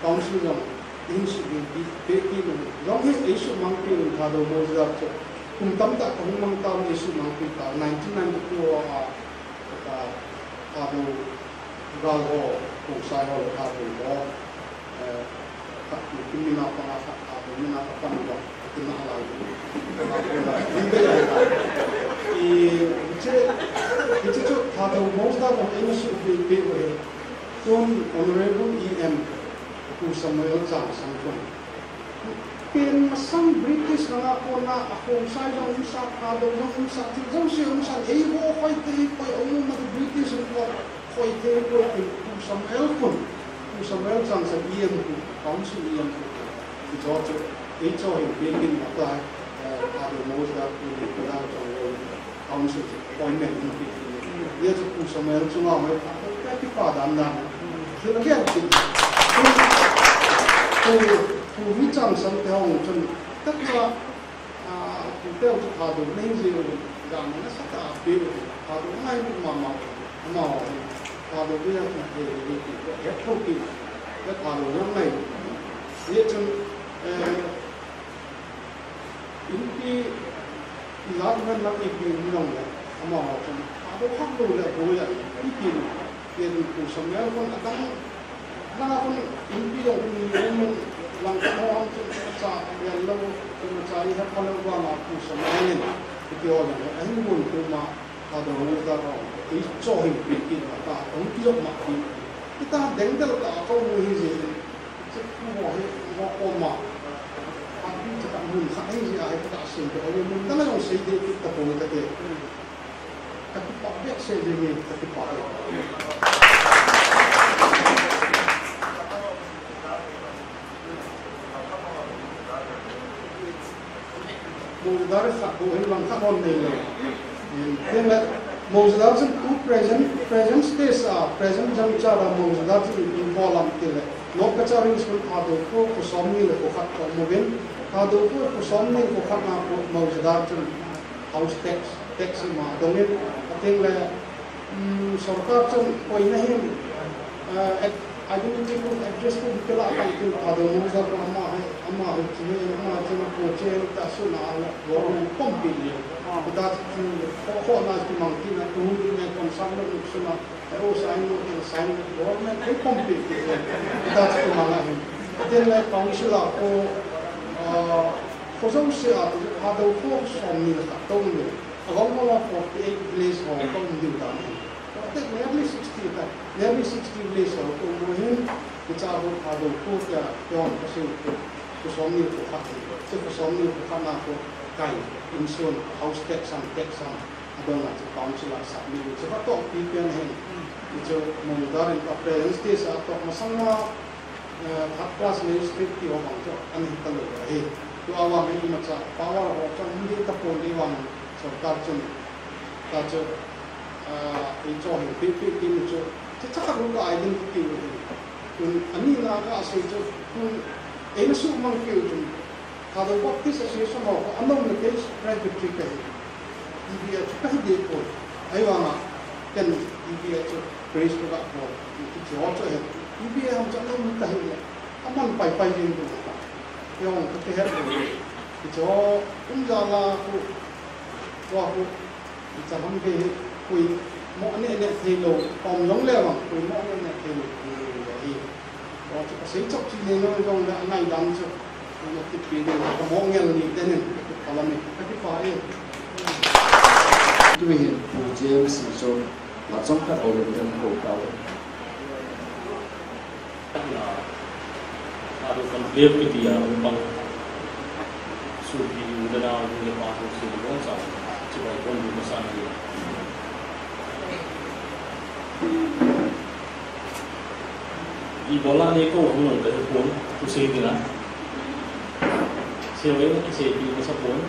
Council jong in su bi bi pe pi lo. Jong hi ei sumang pi lo Thadou Mojadar chu. Kum tamtah ka hung mang ta ei sumang pi ta. Nineteen ninety-two a, a, Thadou gal ho, Khongsai ho le Thadou ho. Eh, khat tu kin mina panga khat Thadou mina ka pan uva, kin na lai. Ni be ya. I, hiche, hiche chu Thadou Mojadar ho ei na su pe pe uve. Tun Honorable E M, Pu Samuel Changsan khun. Pen masang British langa kona a Khongsai jong umsa, Thadou jong umsa, thil jouse umsa, eiho khoi thei khoi a um a British in ko khoi thei khoi a Pu Samuel khun, Pu Samuel Changsan E M khun, Council E M khun. Hicho chu, hicho hin building ma ta, eh, Thadou Mojadar khun, khun a chong lo. Council appointment in pi. Hia chu Pu Samuel chunga hoi pha, ka kipa dan dan. Chu la kian pi. Pu, Pu Wi Changsan te hung chun, tak cha, a, Pu te chu Thadou nei ji u, dan na sa ta pi u, Thadou ngai bu ma ma, ma u, Thadou hia na he he he, he tho pi, he Thadou ngai. Hia chun, eh, Inpi, ijat ngen lang ipi um jong le, amaho chun, Thadou khat lou le, boi a, ipi um, pen Pu Samuel khun adang, adang a khun Inpi jong um ni, um in, lang khat ho ham chun, cha, vel lou, chun cha i hepha lou vang a Pu Samuel in, ipi ho jong le, ahin gon tu ma, Thadou Mojadar ho, eiho hin pi kit ma ta, hung kijop ma pi. Kita dengdel ta, ka um hi je, Che, mo hi, mo ko ma. Api che ka mun kha hi ji a hi ka sei de, o mun ta la jong sei de ki ta ko ta ke. Ka kipa behseh jeng e, ka kipa e. Mojadar khat bou hin lang khat hon nei lou. Tin le, Mojadar chun tu present, present stage a, present juncture a Mojadar chun ipi bol ham ti le, North Cachar Hills khun Thadou kho, kho somni le kho khat ka um uvin, Thadou kho, kho somni kho khat na kho Mojadar chun house tax, tax ima dong in, atin le, um, sorkar chun koina hin, eh, identity proof, address proof kila tang tin Thadou Mojadar ko ama hai, ama hai chi hai, ama hai chi na ko che ta su na ala government pump pi le. Kita chu ko ko na chu mang tin na tu ni ne kon sang na su na, eh, o sign no, eh, sign government ko pump pi le. Kita chu mang na hin. Iten lai council a ko, ah, ko jouse a tu Thadou ko somni le khat tou ni. Agong ko forty eight village ho ko ni dan. Te nearly sixty ta. Nearly sixty village ho ko mo hin. Kicha ho Thadou ko kya kya ko se ko somni ko khat. Se ko somni ko khat na ko kai insun house tax and tax and adon la council a submit. Se ko to pi pen hin. Ni chu mun darin ka parents te sa to masang ma Eh, third class magistrate ti ho bang chu, ani ta lou ahi. Tua vang hi imacha power ho chu, hung ding tapon ding vang sorkar chun. Ta chu, eh, i cho hi pi pi ti ni chu, chu cha ka ru ka identity u hi. Tun, ani na ka sei chu, tun, ei na su mang ki u chun. Thadou Baptist Association ho, anom na case Presbytery ka hi. T B A chu ka hi deh poi. Ahivanga, ken T B A chu praise ka ga poi. Ti chu ho chu he. T B A ham chu anom ka hi le. Aman pai pai jing tu. Ke hong ka ke he poi. Ti chu ho, um ja la ku. Tua ku. Ti cha ham ke hi. Kui mo ne ne thei lou. Pom long le vang. Kui mo ne ne thei lou. Kui le hi. Tua chu ka sei chok chi nei lou jong le angai dam chu. Ka mo ngel ni te nen, ka kipa la ni, ka kipa e. Tu hin Pu James Singson, la chom khat ho le kan ko tau. Adu kan clear ki dia, um, bang. Su ki u le na, u le pa, u si le bang sa. Chibai kon du masa ni. Ibola ni ko hung nung ka pon, tu sei ding a. Sei wei na ki sei pi masa pon.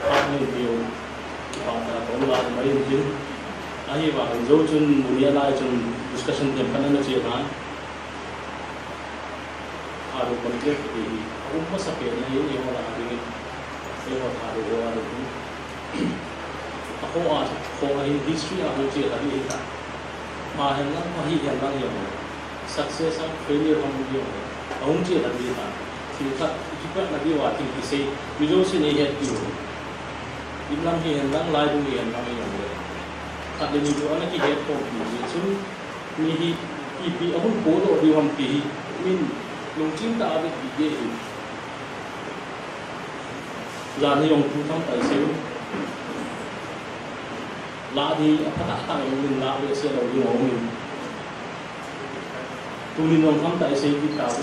Ka ni pi u, ki pa ta ton la mai in tin. Ahivang in jo chun mun a lai chun discussion tem kan na che na. Thadou conflict ti hi, a um masa pen ahi, eiho lah a dingin, eiho Thadou ho a dingin. A kho a, kho a hin history a hung che ta ding ahi ta. Pha hen lang, pha hi hen lang jong le. Success a failure hung jong le. A hung che ta ding ahi ta. Thil khat, i kipatna diu a thil kisei, mi jousen ei het diu. Inlam hi hen lang, laibung hi hen lang jong le. Khat le ni diu ana kihet khom pi jeh chun, mi hi ipi a hung podoh diu ham ti hi, min lungching tah a vet ding ahi. Jan hi jong thu tham tai sei. La ding a phatah tah jong min la behseh lou ding jong um in. Tunin jong tham tai sei kit tau.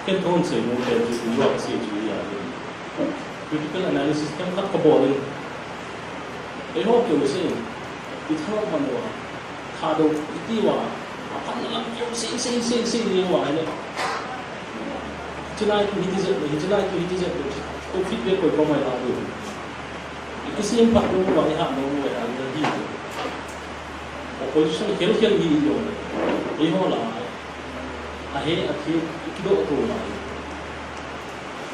Ken thon sei mo pen chu, tua ka sei chu ahi. Critical analysis themkhat ka bol in. Eiho keu sei. I thanop man uva. Thadou i ti uva. A phatna lam keu sei, sei, sei, sei, ni uva, ne. Hiche lai tu hiti jep le, hiche lai tu hiti jep le. Ko feedback koi ko mai la diu. I kisem phat nom uva, i hat nom uva, i hat nom uva. Opposition khel khel hi jong. Eiho la. Ahe, athi, i kidoh tou mai.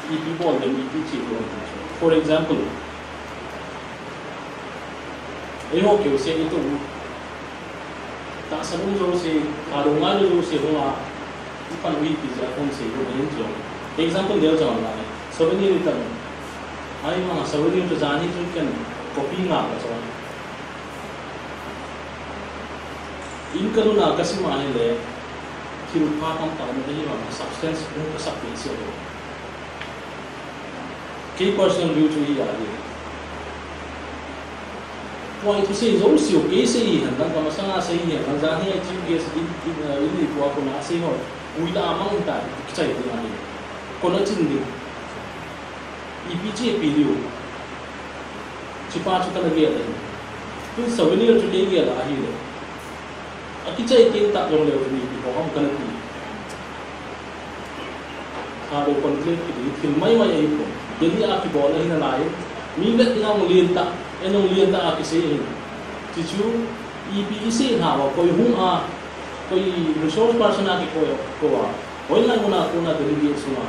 Ipi bol dem, ipi che tou. For example, eiho keu sei i tou. Tahsan um jouse, Thadou ngailou jouse hung a, i pan u ipi jeh a kon sei u ahin chu. Example del chang lai. Souvenir i tan. Ahivang souvenir chu jan hi chu ken copy nga ka chu. In ka lung a ka sim a hile, thil pha tamtah um ahivang, substance um ka sak behseh lou. Kei personal view chu hi ahi. Tua i thusei jouse u, kei sei hi hen lang, ka masang a sei hi hen lang, jan hi a chief guest in, in, uh, in nei tua kona sei ho, ui ta a mang ta, kichai ding ahi. Kona chin ding. Ipi che pi diu. Chupa chu kana gel ahi. Tun souvenir chu kei gel ahile. Akichai kei tah jong leu chu ipi ho ham kana ti. Thadou conflict kiti thil mai mai ahi pon. Delhi a kibol ahi nalai. Mi vet ding a jong lien tah, en jong lien tah a kisei ahi. Chuchu ipi kisei lhah uva koi hung a, koi resource person a kikoi, koi a. Hoilai mun a kona delegate sunga.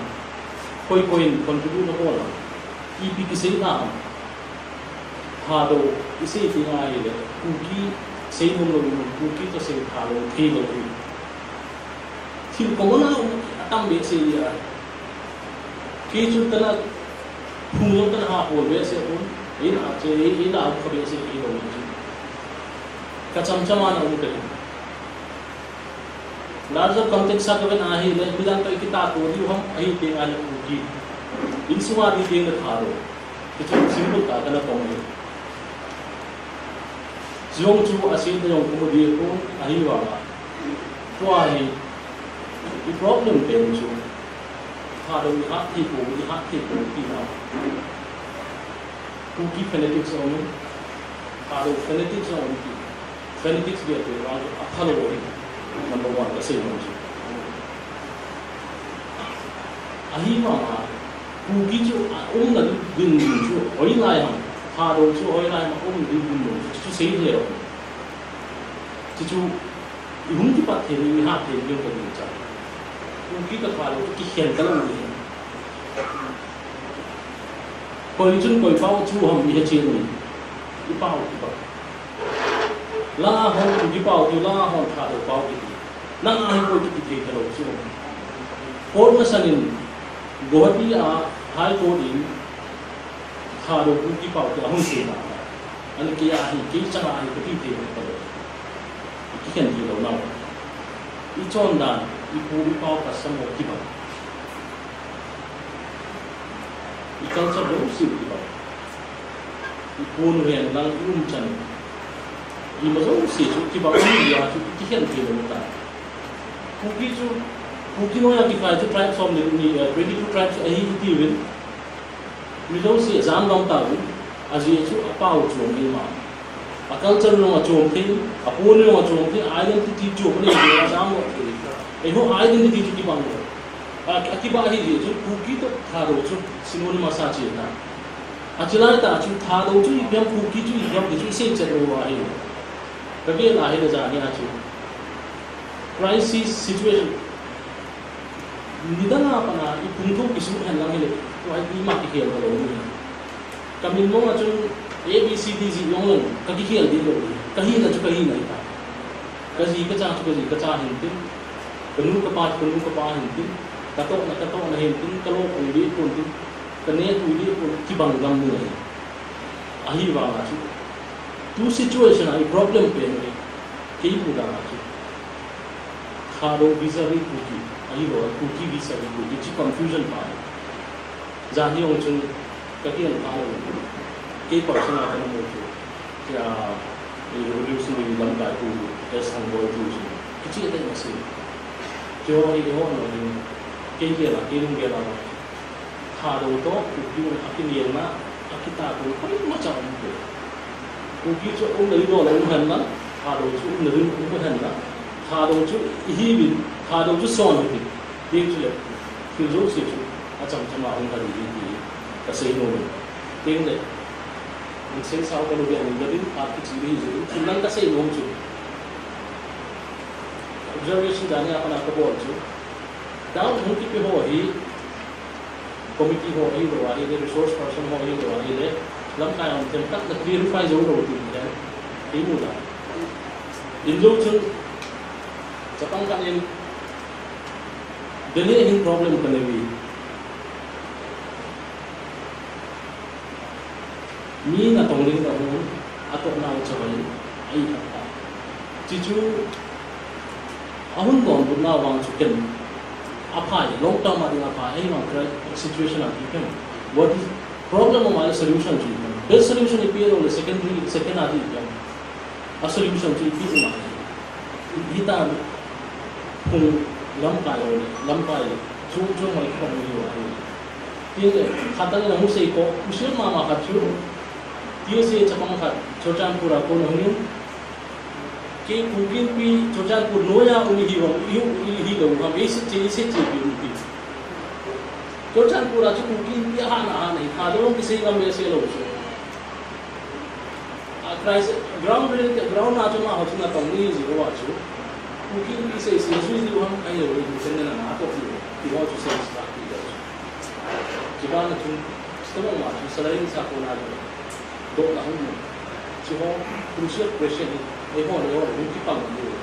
Koi koi in contribute na bol a. Ipi kisei lhah ham. Thadou, i sei teng ahile, Kuki sei nom lou, Kuki toh sei Thadou thei lou hi. Thil common a um atam behseh ahi. Kei chu kana phung jong kana ha pol behseh pon, eina che, eina um kha behseh kei lou chu. Ka cham cham a na um kei. Larger context a kavet ahile, midang toh ikitah to diu ham, ahi teng ahile Kuki. Insunga di teng le Thadou. Hichu simple tah a kana tong ahi. Jong chu asei ta jong kamu ding pon, ahivanga. Tua hi, i problem pen chu. Thadou ihat thei pou, ihat thei pou, tina. Kuki fanatics aum, Thadou fanatics aum ki. Fanatics bia te vang a phalou hi. Number one, kasei nom chu. Ahivanga, Kuki chu aumna ding chu hoilai ham. Thadou chu hoilai ham, aumna ding chu sei leu. Chuchu, ihung kipat thei ni, ihat thei ni, ka ding cha. Kuki ka Thadou chu kikhen talou ni. Koi chun koi pao chu ham ihet cheh ni. I pao kibang. Langa hon Kuki pao ti, langa hon Thadou pao kiti. Nanga hi koi kiti thei talou chu. Court masanin Guwahati a High Court in Thadou Kuki pao ti ahung seina. Ani kei a hi, kei changa hi kati thei talou. Kikhen thei lou nau. I chondan, i pu i pao custom ho kibang. I culture jouse kibang. I pon u hen lang i umchan. Ima jouse chu kibang, i a chu kikhen thei lou ta. Kuki chu, Kuki noiya kikhai chu tribe som le ni, eh, twenty-two tribes ahi itiuvin. Mi jouse jam gam tauvin. Ajeh chu apao chom ahi ma. A culture jong achom thei, apon jong achom thei, identity chom anei jeh a jam lou thei. Eiho identity chu kibang lou. A, akibang ahijeh chun Kuki toh Thadou chu synonymous a che ta. Achelai tah chu Thadou chu ipi ham, Kuki chu ipi ham ti chu isei chet lou ahi. Kavet ahile jani a chu crisis situation. Nidang a pat a i pung thu kisuh hen lang hile, tua hi ima kikhel talou ni. Ka min mong a chun A B C D jeh jong lang, ka kikhel ding lou ni. Ka hina chu ka hina hita. Ka ji ka cha chu ka ji ka cha hintin. Ka nu ka pa chu ka nu ka pa hintin. Ka tohna ka tohna hintin. Ka lou ka lou pon tin. Ka ne tu lou pon, kibang gam ni ahi. Ahivanga chu. Tu situation a i problem pen hi. Kei mu dan a chu. Thadou vis-a-vis Kuki, ahilou, Kuki vis-a-vis Kuki, chi confusion pa. Jani jong chun, ka kian pa lou. Kei personal a kana mu chu. Kei a, eh, revolutionary lamkai pu, S Thangboi pu chu. Kichi ate ma si. Kei ho hi, kei ho no hi. Kei kian a, kei lung kian a. Thadou toh Kuki a kinelna, akitah kon koima cha um poi. Kuki chu umna ding lou um hen lang, Thadou chu umna ding um hen lang, Thadou chu ihiuvin, Thadou chu son uvin. Ti chu le, thil jouse chu acham cham a hung kha ding ti kasei nom e. Tin le, in sei sao ka lou ve, in ka ding, phat kichi ding hi, thil lang kasei nom chu. Observation dan a pat a kabol chu. Down hung kipe ho hi, committee ho ahilou ahile, resource person ho ahilou ahile, lamkai a um themkhat na clarify jou lou ti hi, kei mu dan. In jou chun, chapang khat in, Delhi hin problem ka nei uve. Mi natong ding na hung, atoh nau chavai, ahi khat ta. Chuchu, ahung donbutna vang chu ken, aphai, long term a ding aphai, ahivang kra situation a ti ken. What is problem a solution chu ken. Best solution ipi lou le secondary, second a ti ken. A solution chu ipi lou le. Hita phung lamkai lou le, lamkai le, chu chu mai khom ni wa. Tin le, khat tah in ahung sei ko, usil mama khat chu, T S A chapang khat, Churachandpur a kon ahung in, kei Kuki Inpi, Churachandpur noiya um ihi vang, ihi, ihi lou ham, eisei che, eisei che pi um ti. Churachandpur a chu Kuki Inpi ahahna, ahahna hi, Thadou kisei ngam behseh lou chu. A, crisis, ground reality, ground a chu amaho chu natong ni ji lou a chu. Kuki Inpi sei sei jui diu ham, ahilou le, chen nena na to ti, ti ho chu sei sa ti lou chu. Chubanna chun, stomach ma chu, salary sa kona chu, dohna hung mu. Chuho, crucial question hi, eiho le eiho, hung kipang diu.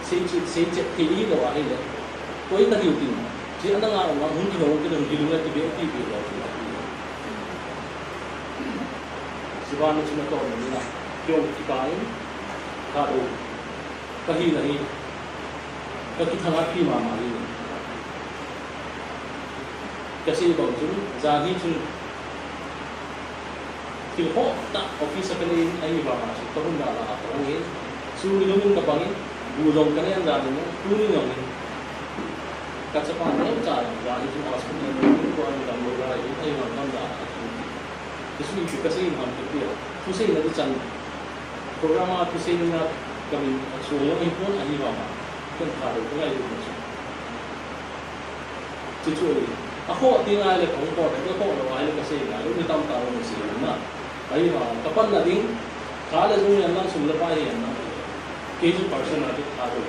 Sei che, sei che thei lou ahile. Koi ta diu tin. Chi ana nga nga hung kihou kidang kilunga kibe ti be lou. Chubanna chu natong ni na. Kyo kipa in. Thadou. Ka hina hi. Ka kithangpi mama hi. Kasei bang chun, jan hi chun, thil hoitah office a kanei in, ahivanga chu kahung dalha a kahung in, chu ni lungin kapang in, bu jong kanen jan in, tuni jong in, kachapa neocha jong jan hi chun hospital in, ko an dam lou lai in, ahivang dam dalha a kahung in. Hichu ipi kasei ham ti a, thuseina ding chan, program a thuseina kamin a chu jong ahipon, ahivanga ken Thadou kangai lou chu. Chuchu ahi. Akhoh ding ahile kahung khoh ding, akhoh lou ahile kasei ngai lou, mi tamtah in asei na. Ahivang, kapanna ding, kha le jung hihen lang, sum le pai hihen lang, kei chu personal a chu Thadou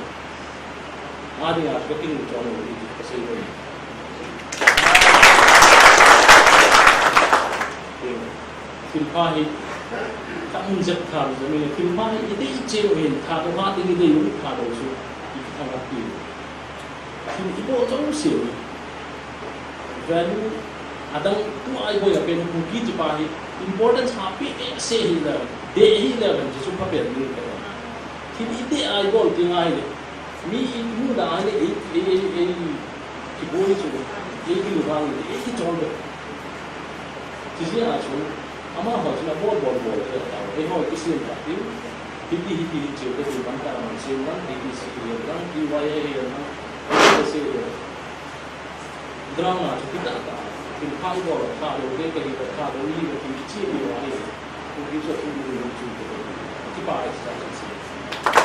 a dinga chu kakichon lou ahi ti kasei lou. Thilpha hi, ka um jep tha lou jeh in, thilpha hi idei cheh u hin, Thadou ha ding idei u, Thadou chu ikithangpi. Thil ibol jouse u hi, value adang tua ibol a pen Kuki tipa hi importance ha pe behseh hile, dei hile, ven chu phapen ding ka. Thil idei a ibol ding ahile, mi imu dan ahile, ei, ei, ei, ei, ibol chu, ei kilunghang le, ei kichol le. Chujeh a chu, amaho chun abol bol bol te tao, eiho kisem ta tin, hiti, hiti, hiti, cheu te tin, pan ta man sem lang, D T C hihen lang, T Y A hihen lang, S A hihen lang. Ground a chu kitah tah, thilpha ibol, Thadou te kahi, Thadou ihi, ti kicheh diu ahi. Kuki chu thu ni chu te. Kipa extra chu.